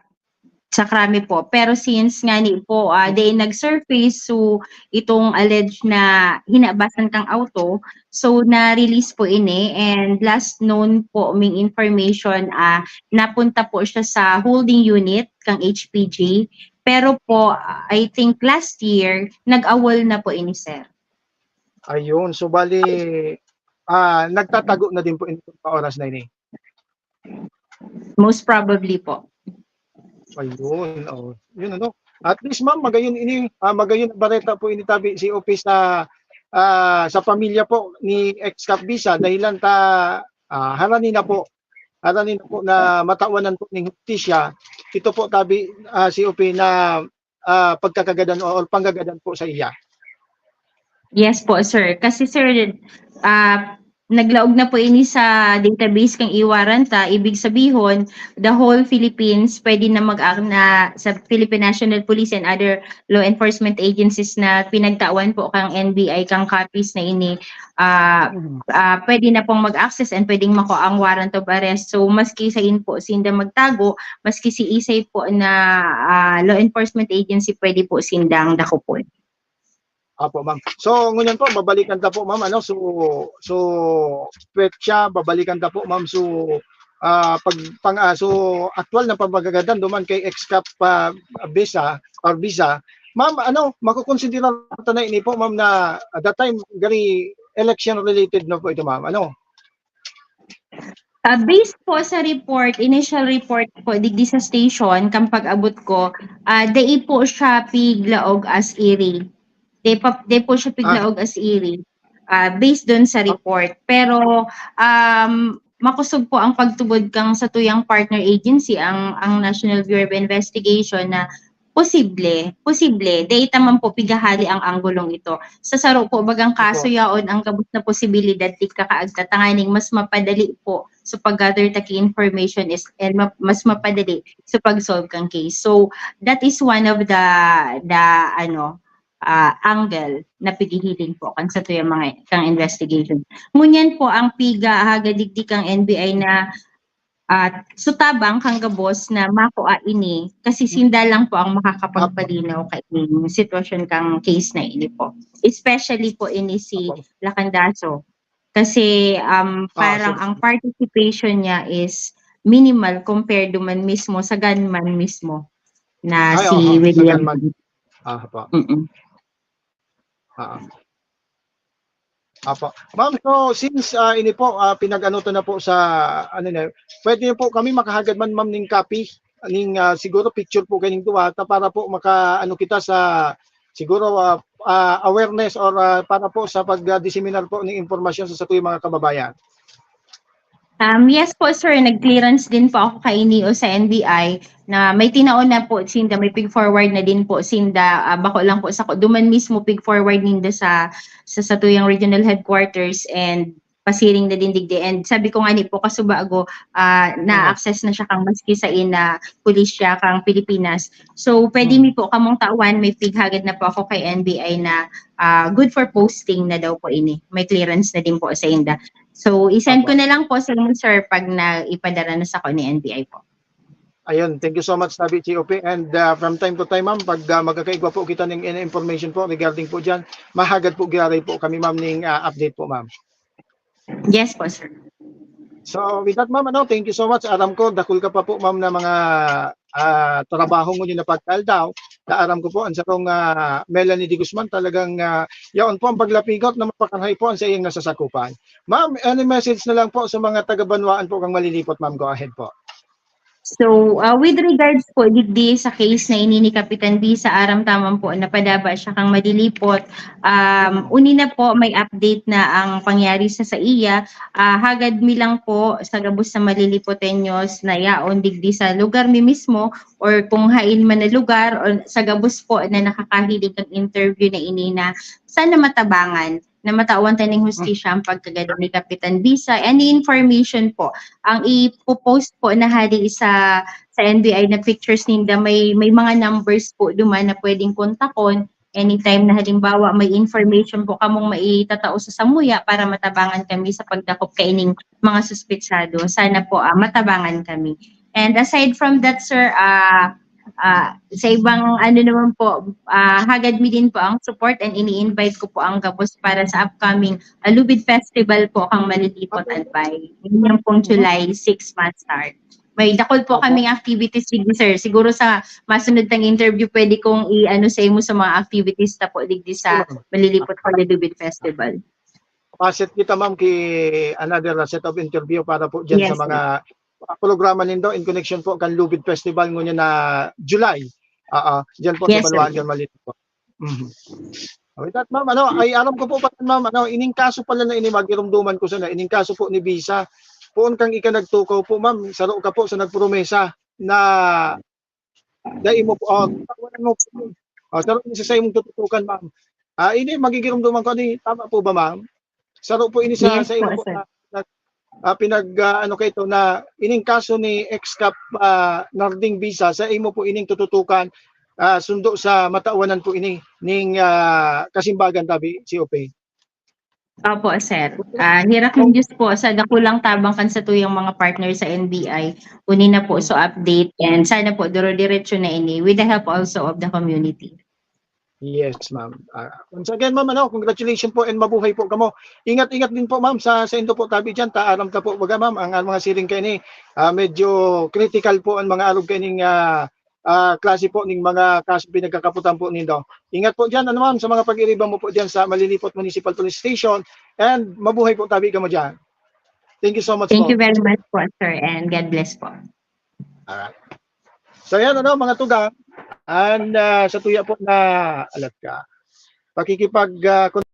sa krami po. Pero since ngani po ah, dai nag-surface, so itong alleged na hinabasan kang auto, so na-release po ini, and last known po ming information ah, napunta po siya sa holding unit kang H P G. Pero po, I think last year, nag-AWOL na po ini, sir. Ayun, so bali, ah, nagtatago na din po in, pa oras na ini. Most probably po. Ayun, oh. Yun, ano. At least, ma'am, magayon ini, ah, magayon ang bareta po ini tabi si Ope sa, ah, sa pamilya po ni ex-Kap Bisa, dahilan ta, ah, harani na po, harani na po na matawan po ning hustisya. Ito po tabi, ah, si Ope na, ah, pagkakagadan o, or panggagadan po sa iya. Yes po, sir. Kasi, sir, ah, naglaog na po ini sa database kang e-warrant ta. Ibig sabihon, the whole Philippines, pwede na mag na sa Philippine National Police and other law enforcement agencies na pinagtawan po kang N B I kang copies na ini, ah, Mhm. ah, pwede na pong mag-access and pwedeng makuha ang warrant of arrest. So, maski sain po sinda magtago, maski si isay po na ah, law enforcement agency, pwede po sindang dakopon. Apo, ma'am. So, ngunyan po, babalikan ta po, ma'am, ano, so, so, petsa, babalikan ta po, ma'am, so, ah, pag, pang, ah, so, aktual na pamagagadan duman kay ex-Kap pa Bisa, or Bisa. Ma'am, ano, makukonsidera ta na ini po, ma'am, na at that time, gari election related na po ito, ma'am, ano? Ah, based po sa report, initial report po digdi sa station, kan pag-abot ko, ah, dai po siya piglaog as iri. Di pa, di po siya piglaog as iri, ah, based dun sa report. Pero, um, makusog po ang pagtubod kang satuyang partner agency, ang, ang National Bureau of Investigation, na posible, posible, dai ta man po pighahali ang anggulong ito. Sa saro po bagang kaso, yaon ang gabos na posibilidad, di kakaagta tanganing mas mapadali po sa pag-gather ta ki information is, and ma-, mas mapadali sa pag-solve kang case. So, that is one of the, the, ano, ah, angle na pighihiling po kan satuyang mga, kang investigation. Ngunyan po ang piga, haga digdi kang N B I na, ah, so tabang kang gabos na makua ini, kasi sinda lang po ang makakapagpalinaw kaining sitwasyon kang case na ini po. Especially po ini si Lacandaso. Kasi, um, parang ang participation niya is minimal compared duman mismo sa gunman mismo na si William. Ah, po. Mm. Ah. Apo. Ma'am, so since, ah, ini po, ah, pinag-ano to na po sa, ano na, pwede niyo po kami makahagad man, ma'am, ning copy, ning, ah, siguro picture po kaning duwa, ta para po maka-ano kita sa, siguro, ah, ah, awareness or, ah, para po sa pag-, ah, diseminar po ng impormasyon sa satuyang mga kababayan. Um, yes po, sir. Nag-clearance din po ako kaini o sa N B I na may tinaon na po sinda, may pig-forward na din po sinda, ah, bako lang po sako, duman mismo pig-forward ninda sa, sa satuyang regional headquarters and pasiring na din digdi. And sabi ko nga ni po, kasubago, ah, na-access na siya kang maski sa ina pulisya kang Pilipinas. So, pwede mi po kamong tawan, may pighagad na po ako kay N B I na, ah, good for posting na daw po ini. May clearance na din po sa inda. So, i-send ko na lang po sa inyo, sir, pag na ipadara na sako ni N B I po. Ayun, thank you so much, Tabi C O P. And, ah, from time to time, ma'am, pag, ah, magkakaigwa po kita ng in-, information po regarding po dyan, mahagad po giraray po kami, ma'am, ning, ah, update po, ma'am. Yes po, sir. So, with that, ma'am, ano, thank you so much. Aram ko, dakul ka pa po, ma'am, na mga, ah, trabaho ngunyan na pagkaaldaw. Na aram ko po, ang sarong, ah, Melanie de Guzman, talagang, ah, yaon po ang paglapigot na mapakarahay po ang sa iyang nasasakupan. Ma'am, any message na lang po sa mga taga-Banwaan po kang Malilipot, ma'am? Go ahead po. So, ah, with regards po digdi sa case na ini ni Kapitan Bisa, aram ta man po na padaba siya kang Malilipot. Um, uni na po, may update na ang pangyari sa saiya. Ah, hagad mi lang po sa gabos na Malilipoteños na yaon digdi sa lugar mi mismo or kung hain man na lugar o sa gabos po na nakakahiling kang interview na ini na sana matabangan na matawan ta ning hustisya ang pagkagadan ni Kapitan Bisa. Any information po, ang ipo-post po na hali sa, sa N B I na pictures ninda, may, may mga numbers po duman na pwedeng kontakon. Anytime na halimbawa may information po kamong maitatao sa samuya para matabangan kami sa pagdakop kaining mga suspetsado, sana po, ah, matabangan kami. And aside from that, sir, ah, ah, sa ibang ano naman po, ah, hagad mi din po ang support and ini-invite ko po ang gabos para sa upcoming, ah, Lubid Festival po kang Malilipot, Albay. Yun yung pong July six ma-start. May dakul po kaming activities digdi, sir. Siguro sa masunod tang interview, pwede kong i-ano sa imo sa mga activities ta po digdi sa Malilipot Pala Lubid Festival. Pasit kita, ma'am, ki another, ah, set of interview para po dyan sa mga, ah, programa nindo in connection po kan Lubid Festival ngunyan na July. Oo, dyan po sa Banwaan kan Malilipot. Mhm. With that, ma'am, ano, ay aram ko po pala, ma'am, ano, ining kaso pala na ini, magirumduman ko sana, ining kaso po ni Bisa, poon kang ika nagtukaw po, ma'am, saro ka po sa nagpromesa na dai mo po, ah, tawanan mo po. Ah, saro ni sa imong tututukan, ma'am. Ah, ini magigirumduman ko, ani, tama po ba, ma'am? Saro po ini sa, sa imo po na, na, ah, pinag, ah, ano kaito na ining kaso ni ex-Kap, ah, Narding Bisa, sa imo po ining tututukan, ah, sundo sa matawanan po ini ning, ah, kasimbagan, tabi, C O P. Opo, sir. Ah, hirak ng Diyos po, sa dakulang tabang kan satuyang mga partner sa N B I, uni na po so update, and sana po duro-diretso na ini with the help also of the community. Yes, ma'am. Ah, once again, ma'am, ano, congratulations po and mabuhay po kamo. Ingat-ingat din po, ma'am, sa, sa indo po tabi diyan. Ta, aram ta po, baga, ma'am, ang, ang mga siring kaini, ah, medyo critical po ang mga arog kaining, ah, ah, klase po ning mga kaso pinagkakaputan po nindo. Ingat po diyan, ano, ma'am, sa mga pag-iriba mo po diyan sa Malilipot Municipal Police Station. And mabuhay po tabi kamo diyan. Thank you so much po. Thank you very much po, sir, and God bless po. Alright. So, yan, ano, mga tugang, and, ah, sa tuya po na alat ka. pakikipag, ah, kon-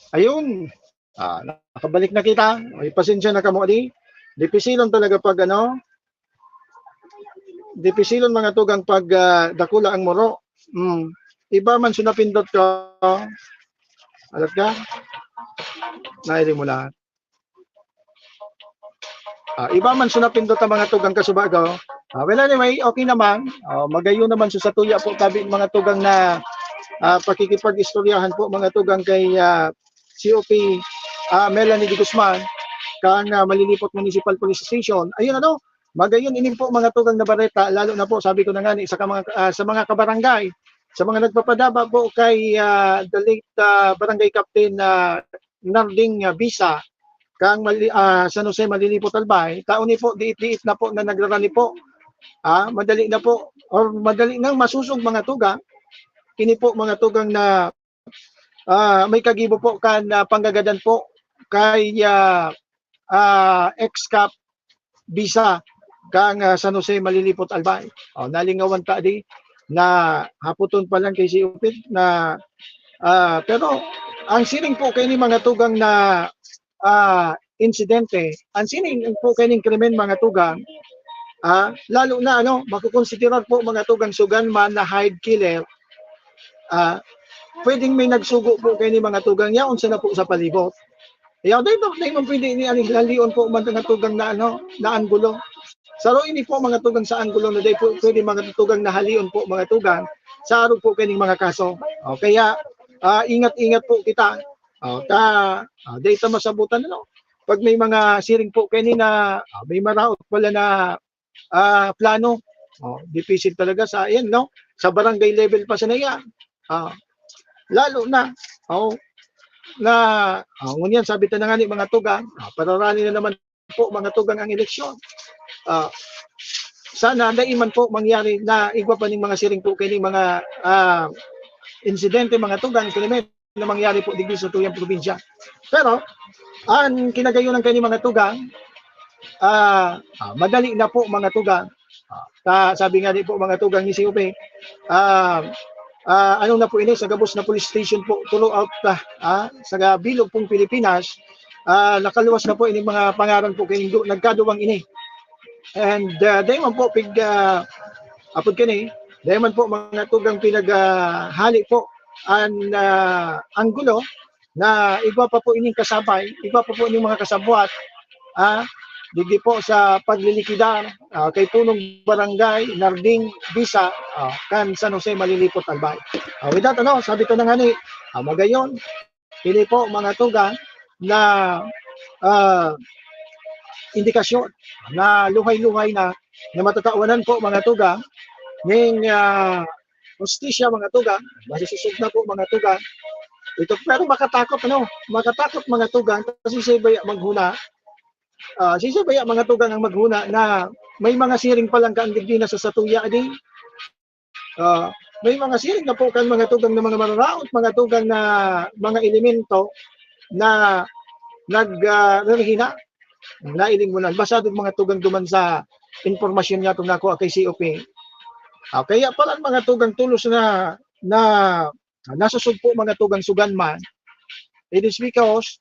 Ayun. Ah, nakabalik na kita. Ay, pasensya na kamo di. Dipisilon talaga pag ano, dipisilon mga tugang pag, ah, dakula ang muro. Mm. Iba man so napindot ko. Alat ka? Naili mo lahat. Ah, iba man so napindot ang mga tugang kasubago. Ah, well, anyway, okay naman. Ah, magayon naman so satuya po tabi mga tugang na, ah, pakikipag-istoryahan po mga tugang kay, ah, C O P, ah, Melanie de Guzman, kan, ah, Malilipot Municipal Police Station. Ayun ano, magayon ini po mga tugang na bareta, lalo na po, sabi ko na nga ni, sa ka-, mga, ah, sa mga kabarangay, sa mga nagpapadaba po kay, ah, the late, ah, Barangay Captain, ah, Narding, ah, Bisa, kang Mali-, ah, San Jose, Malilipot, Albay, tao ni po, diit-diit na po na nagrarani po. Ah, madali na po, or madali nang masusog mga tugang. Ini po mga tugang na, ah, may kagibo po kan, ah, panggagadan po kay, ah, ah, ex-Cap Bisa kang, ah, San Jose, Malilipot, Albay. Oh, nalingawan ta di na haputon pa lang kay si Upit na, ah, pero ang sining po kay ni mga tugang na, ah, insidente, ang sining po kay ning krimen mga tugang, ah, lalo na ano, makukonsiderar po mga tugang sugan man na hired killer, ah, pwedeng may nagsugo po kay ni mga tugang niya, unsa na po sa palibot. Yaw, dai man, dai man pwede ni, ani, halion po man nga tugang na, ano, na anggulo. Saro ini po mga tugang sa anggulo na dai po pwede mga tugang na halion po mga tugang sa arog po kaning mga kaso. O, kaya, ah, ingat-ingat po kita. O, ta, ah, dai ta masabutan, ano, pag may mga siring po kani na, ah, may maraot pala na ah, plano. Oh, dipisil talaga sa, ayan, no? Sa barangay level pa sana yan. Ah, lalo na, oh, na, ah, ngunyan, sabi ta na nga ni mga tugang, ah, pararani na naman po mga tugang ang eleksyon. Ah, sana dai man po mangyari na igwa pa ning mga siring po kay ning mga, ah, insidente, mga tugang, krimen na mangyari po digdi sa tuyang probinsya. Pero, ang kinagayonan kay ni mga tugang, ah, ah, madali na po mga tugang. Ah, ta, sabi nga ni po mga tugang ni C O P, ah, ah, ano na po ini, sa gabos na police station po throughout, ah, ah, sa ga-, bilog pong Pilipinas, ah, nakaluwas na po ini mga pangaran po kay nagkaduwang ini. And, ah, dai man po pig, ah, apod kani, dai man po mga tugang pinag, ah, hali po an, ah, anggulo na igwa pa po ining kasabay, igwa pa po ining mga kasabwat, ah, digdi po sa paglilikidar, ah, kay punong barangay, Narding Bisa, ah, kan San Jose, Malilipot, Albay. Ah, with that, ano, sabi ko na nga ni, ah, magayon, ini po, mga tugang, na, ah, indikasyon na luhay-luhay na, na matatawanan po, mga tugang, ning, ah, hustisya, mga tugang, masisisog na po, mga tugang. Ito, pero makatakot, ano, makatakot, mga tugang, kasi siya baya maghuna, ah, siya baya, mga tugang, ang maghuna na may mga siring palang kaanggid na sa satuya, di? Ah, may mga siring na po kan mga tugang na mga mararaot, mga tugang na mga elemento na nag, ah, rerehina. Nailing mo na, basado mga tugang duman sa impormasyon niya itong nakuha kay C O P. Ah, kaya pala ang mga tugang tulos na, na nasusugpo mga tugang sugan man, it is because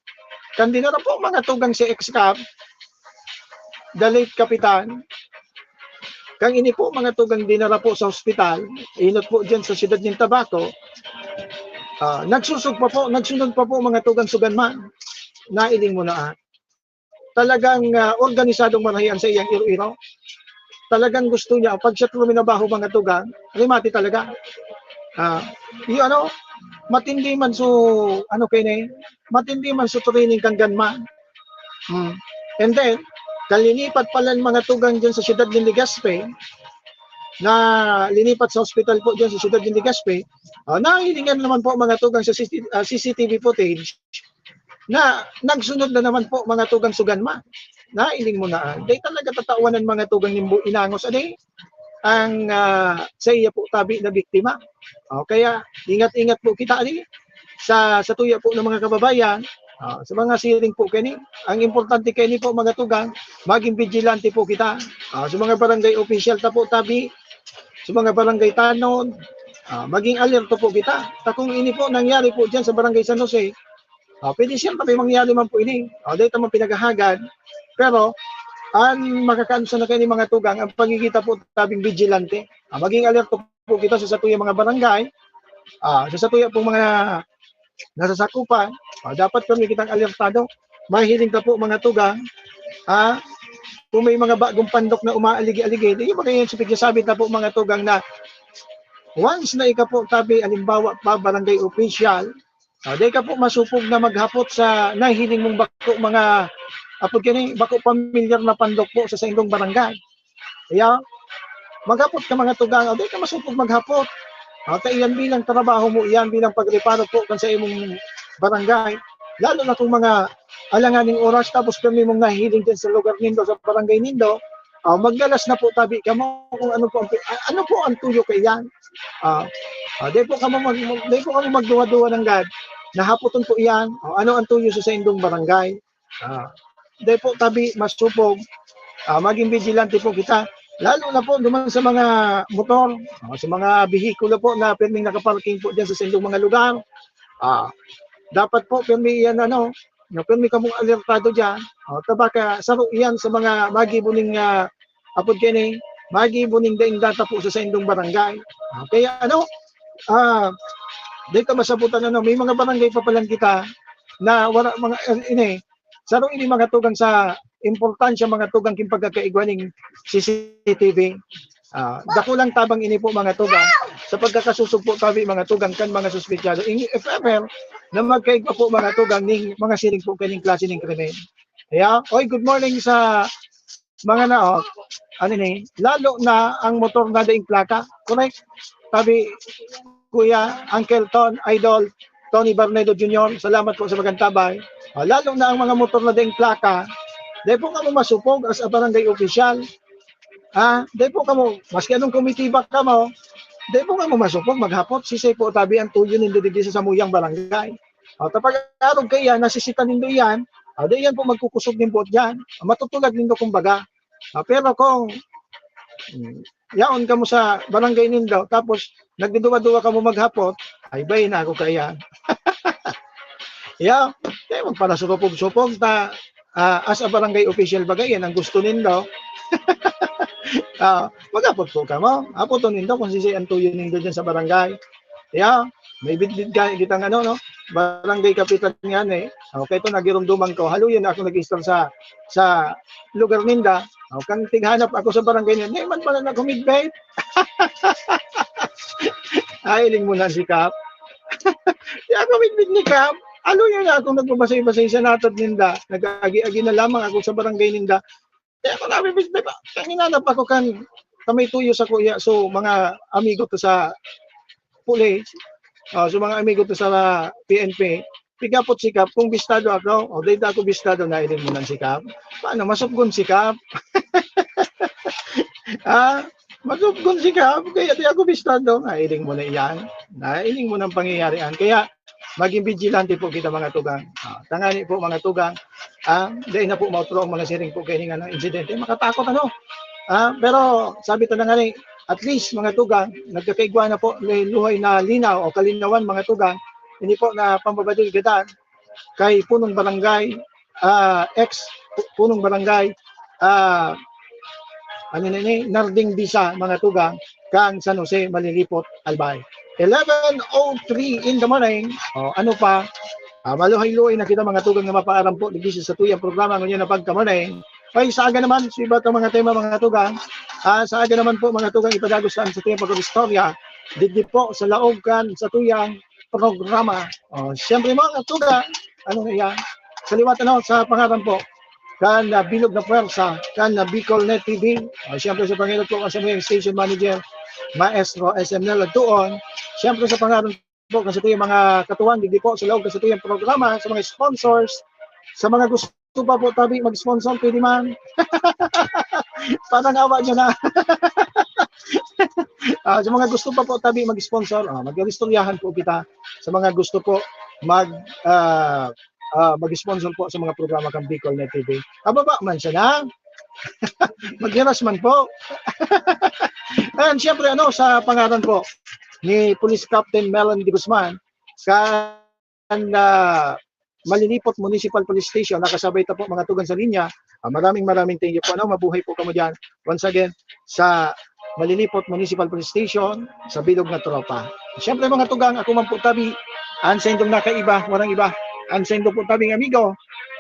kan dinara po mga tugang si ex-Cap, the late Kapitan, kang ini po mga tugang dinara po sa hospital, inot po dyan sa siyudad ng Tabaco, ah, nagsusog pa po, nagsunod pa po mga tugang sugan man. Nailing mo na, ah. Talagang, ah, organisadong marahian sa iyang iro-iro. Talagang gusto niya, pag siya truminabaho mga tugang, rimati talaga. Ah, yung ano, matindi man so, ano kaini, matindi man so training kan gunman. Hmm. And then, kan linipat pala an mga tugang diyan sa siyudad nin Legazpi, na linipat sa ospital po diyan sa siyudad nin Legazpi, ah, nahilingan naman po mga tugang sa C C, ah, C C T V footage na nagsunod na naman po mga tugang so gunman. Nahiling mo na, ah, dai talaga tatawan an mga tugang nin bu-, inangos, ano eh, ang, ah, saiya po tabi na biktima. O, kaya ingat-ingat po kita, ano eh, sa, sa tuya po ng mga kababayan, ah, sa mga siring po kaini. Ang importante kaini po, mga tugang, maging vigilante po kita. Ah, sa mga barangay official ta po tabi, sa mga barangay tanod, ah, maging alerto po kita. Ta kung ini po nangyari po diyan sa Barangay San Jose, ah, pwede siyempre mangyari man po ini. Ah, dahil ta man pinaghahagad. Pero, ang makakaansa na kaini mga tugang, ang pagigita po tabing vigilante. Ah, maging alerto po kita sa satuya mga barangay, ah, sa satuya pong mga nasasakupan, ah, dapat kami kitang alertado. Mahiling ta po mga tugang, ah, kung may mga bagong pandok na umaaligi-aligi, yung mga yun, so, pigsasabi ta po mga tugang na once na ika po tabi, halimbawa pa, barangay official, ah, dai ka po masupog na maghapot sa nahiling mong bako mga, apod kini, bako pamilyar na pandok po sa saindong barangay. Kaya, maghapot ka mga tugang, o dai ka masupog maghapot. Ah, ta iyan bilang trabaho mo, iyan bilang pagreparo po kan sa imong barangay. Lalo na kung mga alanganing oras, tapos pirmi mong nahihiling dyan sa lugar nindo, sa barangay nindo, ah, magdalas na po tabi kamo kung ano po ang, ah, ano po ang tuyo kaiyan. Ah, ah, dai po kamo mag-, mag-, dai po kamo magduwa-duwa nanggad. Nahapoton po iyan. O, ano ang tuyo sa saindong barangay? Ah, dai po tabi masupog. Ah, maging vigilante po kita. Lalo na po duman sa mga motor, ah, sa mga behikulo po na pirming nakaparking po diyan sa saindong mga lugar. Ah, dapat po pirmi iyan, ano, na pirmi kamong alertado diyan. Ah, ta baka saro iyan sa mga magibo ning, ah, apod kini, magibo ning daing data po sa saindong barangay. Ah, kaya ano, ah, dai ta masabutan, ano, may mga barangay pa palan kita na wala mga, eh, ini, saro ini mga tugang sa importansya, mga tugang king pagkakaigwa ning C C T V. Ah, dakulang tabang ini po, mga tugang, sa pagkakasusog po tabi, mga tugang, kan mga suspitsado. Ing-, if ever na magkaigwa po, mga tugang, ning mga siring po kaning klase ning krimen. Kaya, oy, good morning sa mga na, oh, ano ni, lalo na ang motor na daing plaka. Correct? Sabi, Kuya, Uncle Ton, Idol, Tony Barnedo Junior, salamat po sa magandang tabay. Ah, lalo na ang mga motor na daing plaka, dai po kamo masupog as a barangay official. Ah, dai po kamo, maski anong komitiba kamo, dai po kamo masupog maghapot. Sisay po tabi ang tuyo nindo digdi sa samuyang barangay. Ah, ta pag-arog kaiyan, nasisitan nindo iyan, ah, dai iyan po magkukusog nin buot diyan. Ah, matutulad nindo kumbaga. Ah, pero kung, mm, yaon kamo sa barangay nindo, tapos nagduduwa-duwa kamo maghapot, ay, bay na ako kaiyan. Ya, kaya magpanasurupog-supog ta, ah, as a barangay official baga, yan ang gusto nindo. Ah, maghapot po kamo. Hapoton nindo kung sisay ang tuyo nindo dyan sa barangay. Ya, may bitbit ka, kitang ano, no? Barangay kapitan nga, eh. Okay, ito, nagirumduman ko. Haluyon na ako nag-istor sa, sa lugar ninda. O, kang tighanap ako sa barangay niya, "Di man pala nagkumidbit." Ay, iling mo na si Kap. Di ako midbit ni Kap. Haluyon na akong nagbabasay-basay sa natad ninda. Nag-agi-agi na lamang ako sa barangay ninda. Kaya ako nabibis-, di ba? Kaya hinanap ako kan, kan may tuyo sa kuya. So, mga amigo to sa pulis, ah, so mga amigo to sa P N P, pighapot si Kap kung bistado ako. O, dahil ako bistado, nailing mo nang si Kap. Paano? Masupgon si Kap. Ah, masupgon si Kap. Kaya di ako bistado, nailing mo na iyan. Nailing mo ng pangyayarian. Kaya, maging vigilante po kita, mga tugang. Ah, tangani po, mga tugang. Ah, dahil na po mautro ang mga siring po kaya nga ng insidente. Makatakot, ano? Ah, pero sabi ta na nga ni, at least, mga tugang, nagkakaigwa na po, may luhay na linaw o kalinawan, mga tugang. Hindi po na pambabadil gadan kay punong barangay, ah, ex pu-, punong barangay, ah, ano na ni, Narding Bisa, mga tugang, kang San Jose, Malilipot, Albay. Eleven oh three in the morning. O, ano pa? Ah, maluhay-luhay na kita, mga tugang, na mapaaram po, digdi sa tuyang programa ngayon na pagka-morning. Ay, sa aga naman, sa iba itong mga tema, mga tugang. Ah, sa aga naman po, mga tugang, ipadagos sa, sa tuyang pag-istorya. Digdi po, sa laog kan, sa tuyang programa. Oh, siyempre, mga katugang, ano na yan? Sa liwat, ano, sa pangaran po, kan, ah, Bilog na Pwersa, kan, ah, Bicol Net T V. Oh, siyempre, sa Panginoon po, kasi mga station manager, Maestro S M Nel Agtuon. Siyempre, sa pangaran po, kasi ito yung mga katuwang, hindi po, sa loob, kasi ito yung programa, sa mga sponsors, sa mga gusto pa po, tabi, mag-sponsor, pwede man. Parang awa nyo na. Ah, sa mga gusto pa po, tabi, mag-sponsor, ah, mag-istoryahan po kita. Sa mga gusto po, mag, ah, ah, mag-sponsor po sa mga programa kan Bicol Net T V. Ababa man siya na. Maghiras man po. And siyempre, ano, sa pangaran po ni Police Captain Melon de Guzman, kan, ah, Malilipot Municipal Police Station, nakasabay ta po, mga tugang sa linya. Ah, maraming, maraming thank you po. Ano, mabuhay po kamo diyan. Once again, sa Malilipot Municipal Police Station, sa Bilog na Tropa. Siyempre, mga tugang, ako man po tabi, an saindong nakaiba, warang iba, an saindo po tabing amigo,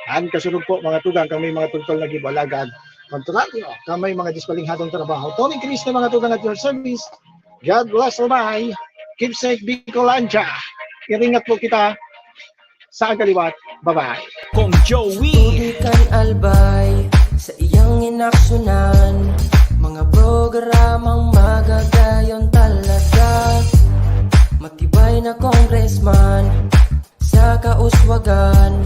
an kasurog po, mga tugang, kami mga tultol na gibo, alagad kontraryo, kami mga dispalinghadong trabaho. Tony Cristo, mga tugang, at your service. God bless, bye. Keep safe, Bicolandia. Iringat po kita sa agaliwat. Bye-bye. Kong Joey. Tubig kan Albay sa iyang inaksyonan. Mga programang magagayon talaga. Matibay na congressman sa kauswagan.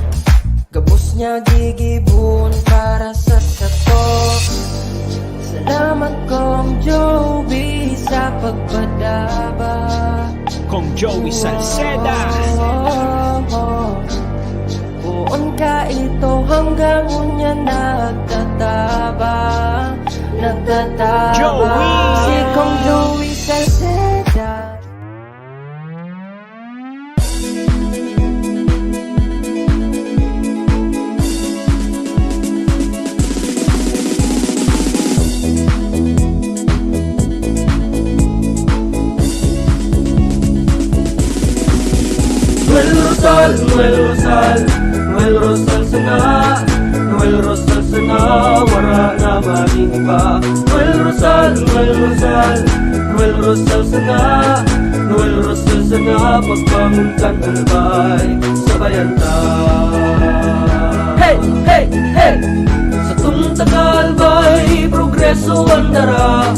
Gabos niya gigibon para sa sato. Salamat, Kong Joey, sa pagpadaba. Kong Joey Salceda. Poon ka ito hanggang unya nagtataba, nagtataba. Joey! Si Kong Joey Salceda. Noel Rosal, Noel Rosal, Noel Rosal sana, Noel Rosal sana, wara na maning iba. Noel Rosal, Noel Rosal, Noel Rosal sana, Noel Rosal sana, pagbangon kan Albay, sabayan ta. Hey, hey, hey! Satong taga Albay, progreso an dara.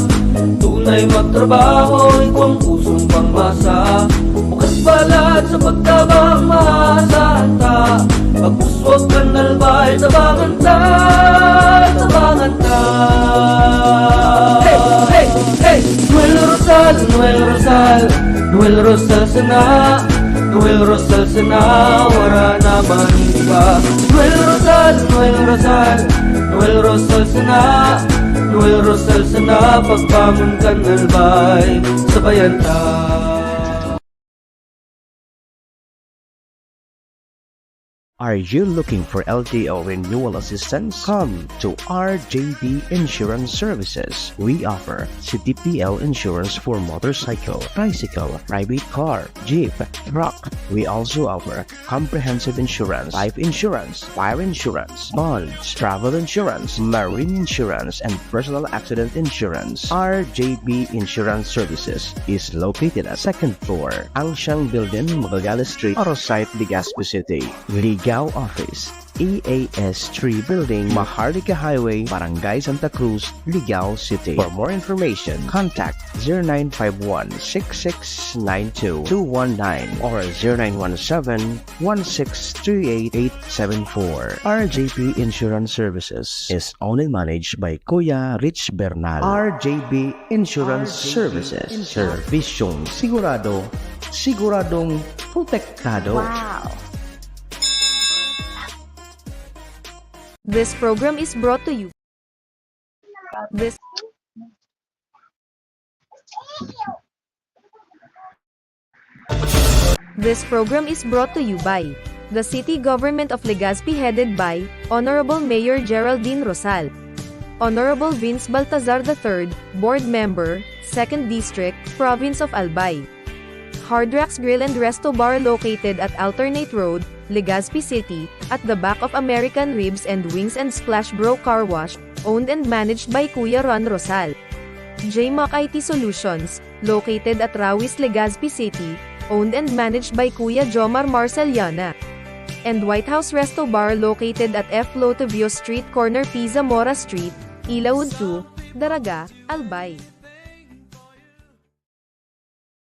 Tunay magtrabaho, ikwang pusong pangmasa. Bukas balat sa pagtabang, maasahan ta. Pag-uswag kan Albay, tabangan ta, tabangan ta. Hey, hey, hey! Noel Rosal, Noel Rosal, Noel Rosal sana. Noel Rosal sana, wara na man iba. Noel Rosal, Noel Rosal, Noel Rosal sana. Noel Rosal sana, pagbangon kan Albay, sabayan ta. Are you looking for L T O renewal assistance? Come to R J B Insurance Services. We offer C T P L insurance for motorcycle, tricycle, private car, jeep, truck. We also offer comprehensive insurance, life insurance, fire insurance, bonds, travel insurance, marine insurance, and personal accident insurance. R J B Insurance Services is located at second floor, Angsiang Building, Magallanes Street, Arosite, Legazpi City. Ligao Office, E A S three Building, Maharlika Highway, Barangay Santa Cruz, Ligao City. For more information, contact zero nine five one, six six nine two, two one nine or zero nine one seven, one six three eight, eight seven four. R J P Insurance Services is owned and managed by Kuya Rich Bernal. R J B Insurance Services. Servisyong sigurado, siguradong protektado. Wow! This program is brought to you. This This program is brought to you by the City Government of Legazpi, headed by Honorable Mayor Geraldine Rosal, Honorable Vince Baltazar the third, Board Member, Second District, Province of Albay. Hard Rocks Grill and Resto Bar, located at Alternate Road, Legazpi City, at the back of American Ribs and Wings and Splash Bro Car Wash, owned and managed by Kuya Ron Rosal. J Mac I T Solutions, located at Rawis, Legazpi City, owned and managed by Kuya Jomar Marceliana. And White House Resto Bar located at F Lotivio Street, corner Pizza Mora Street, Ilaud two, Daraga, Albay.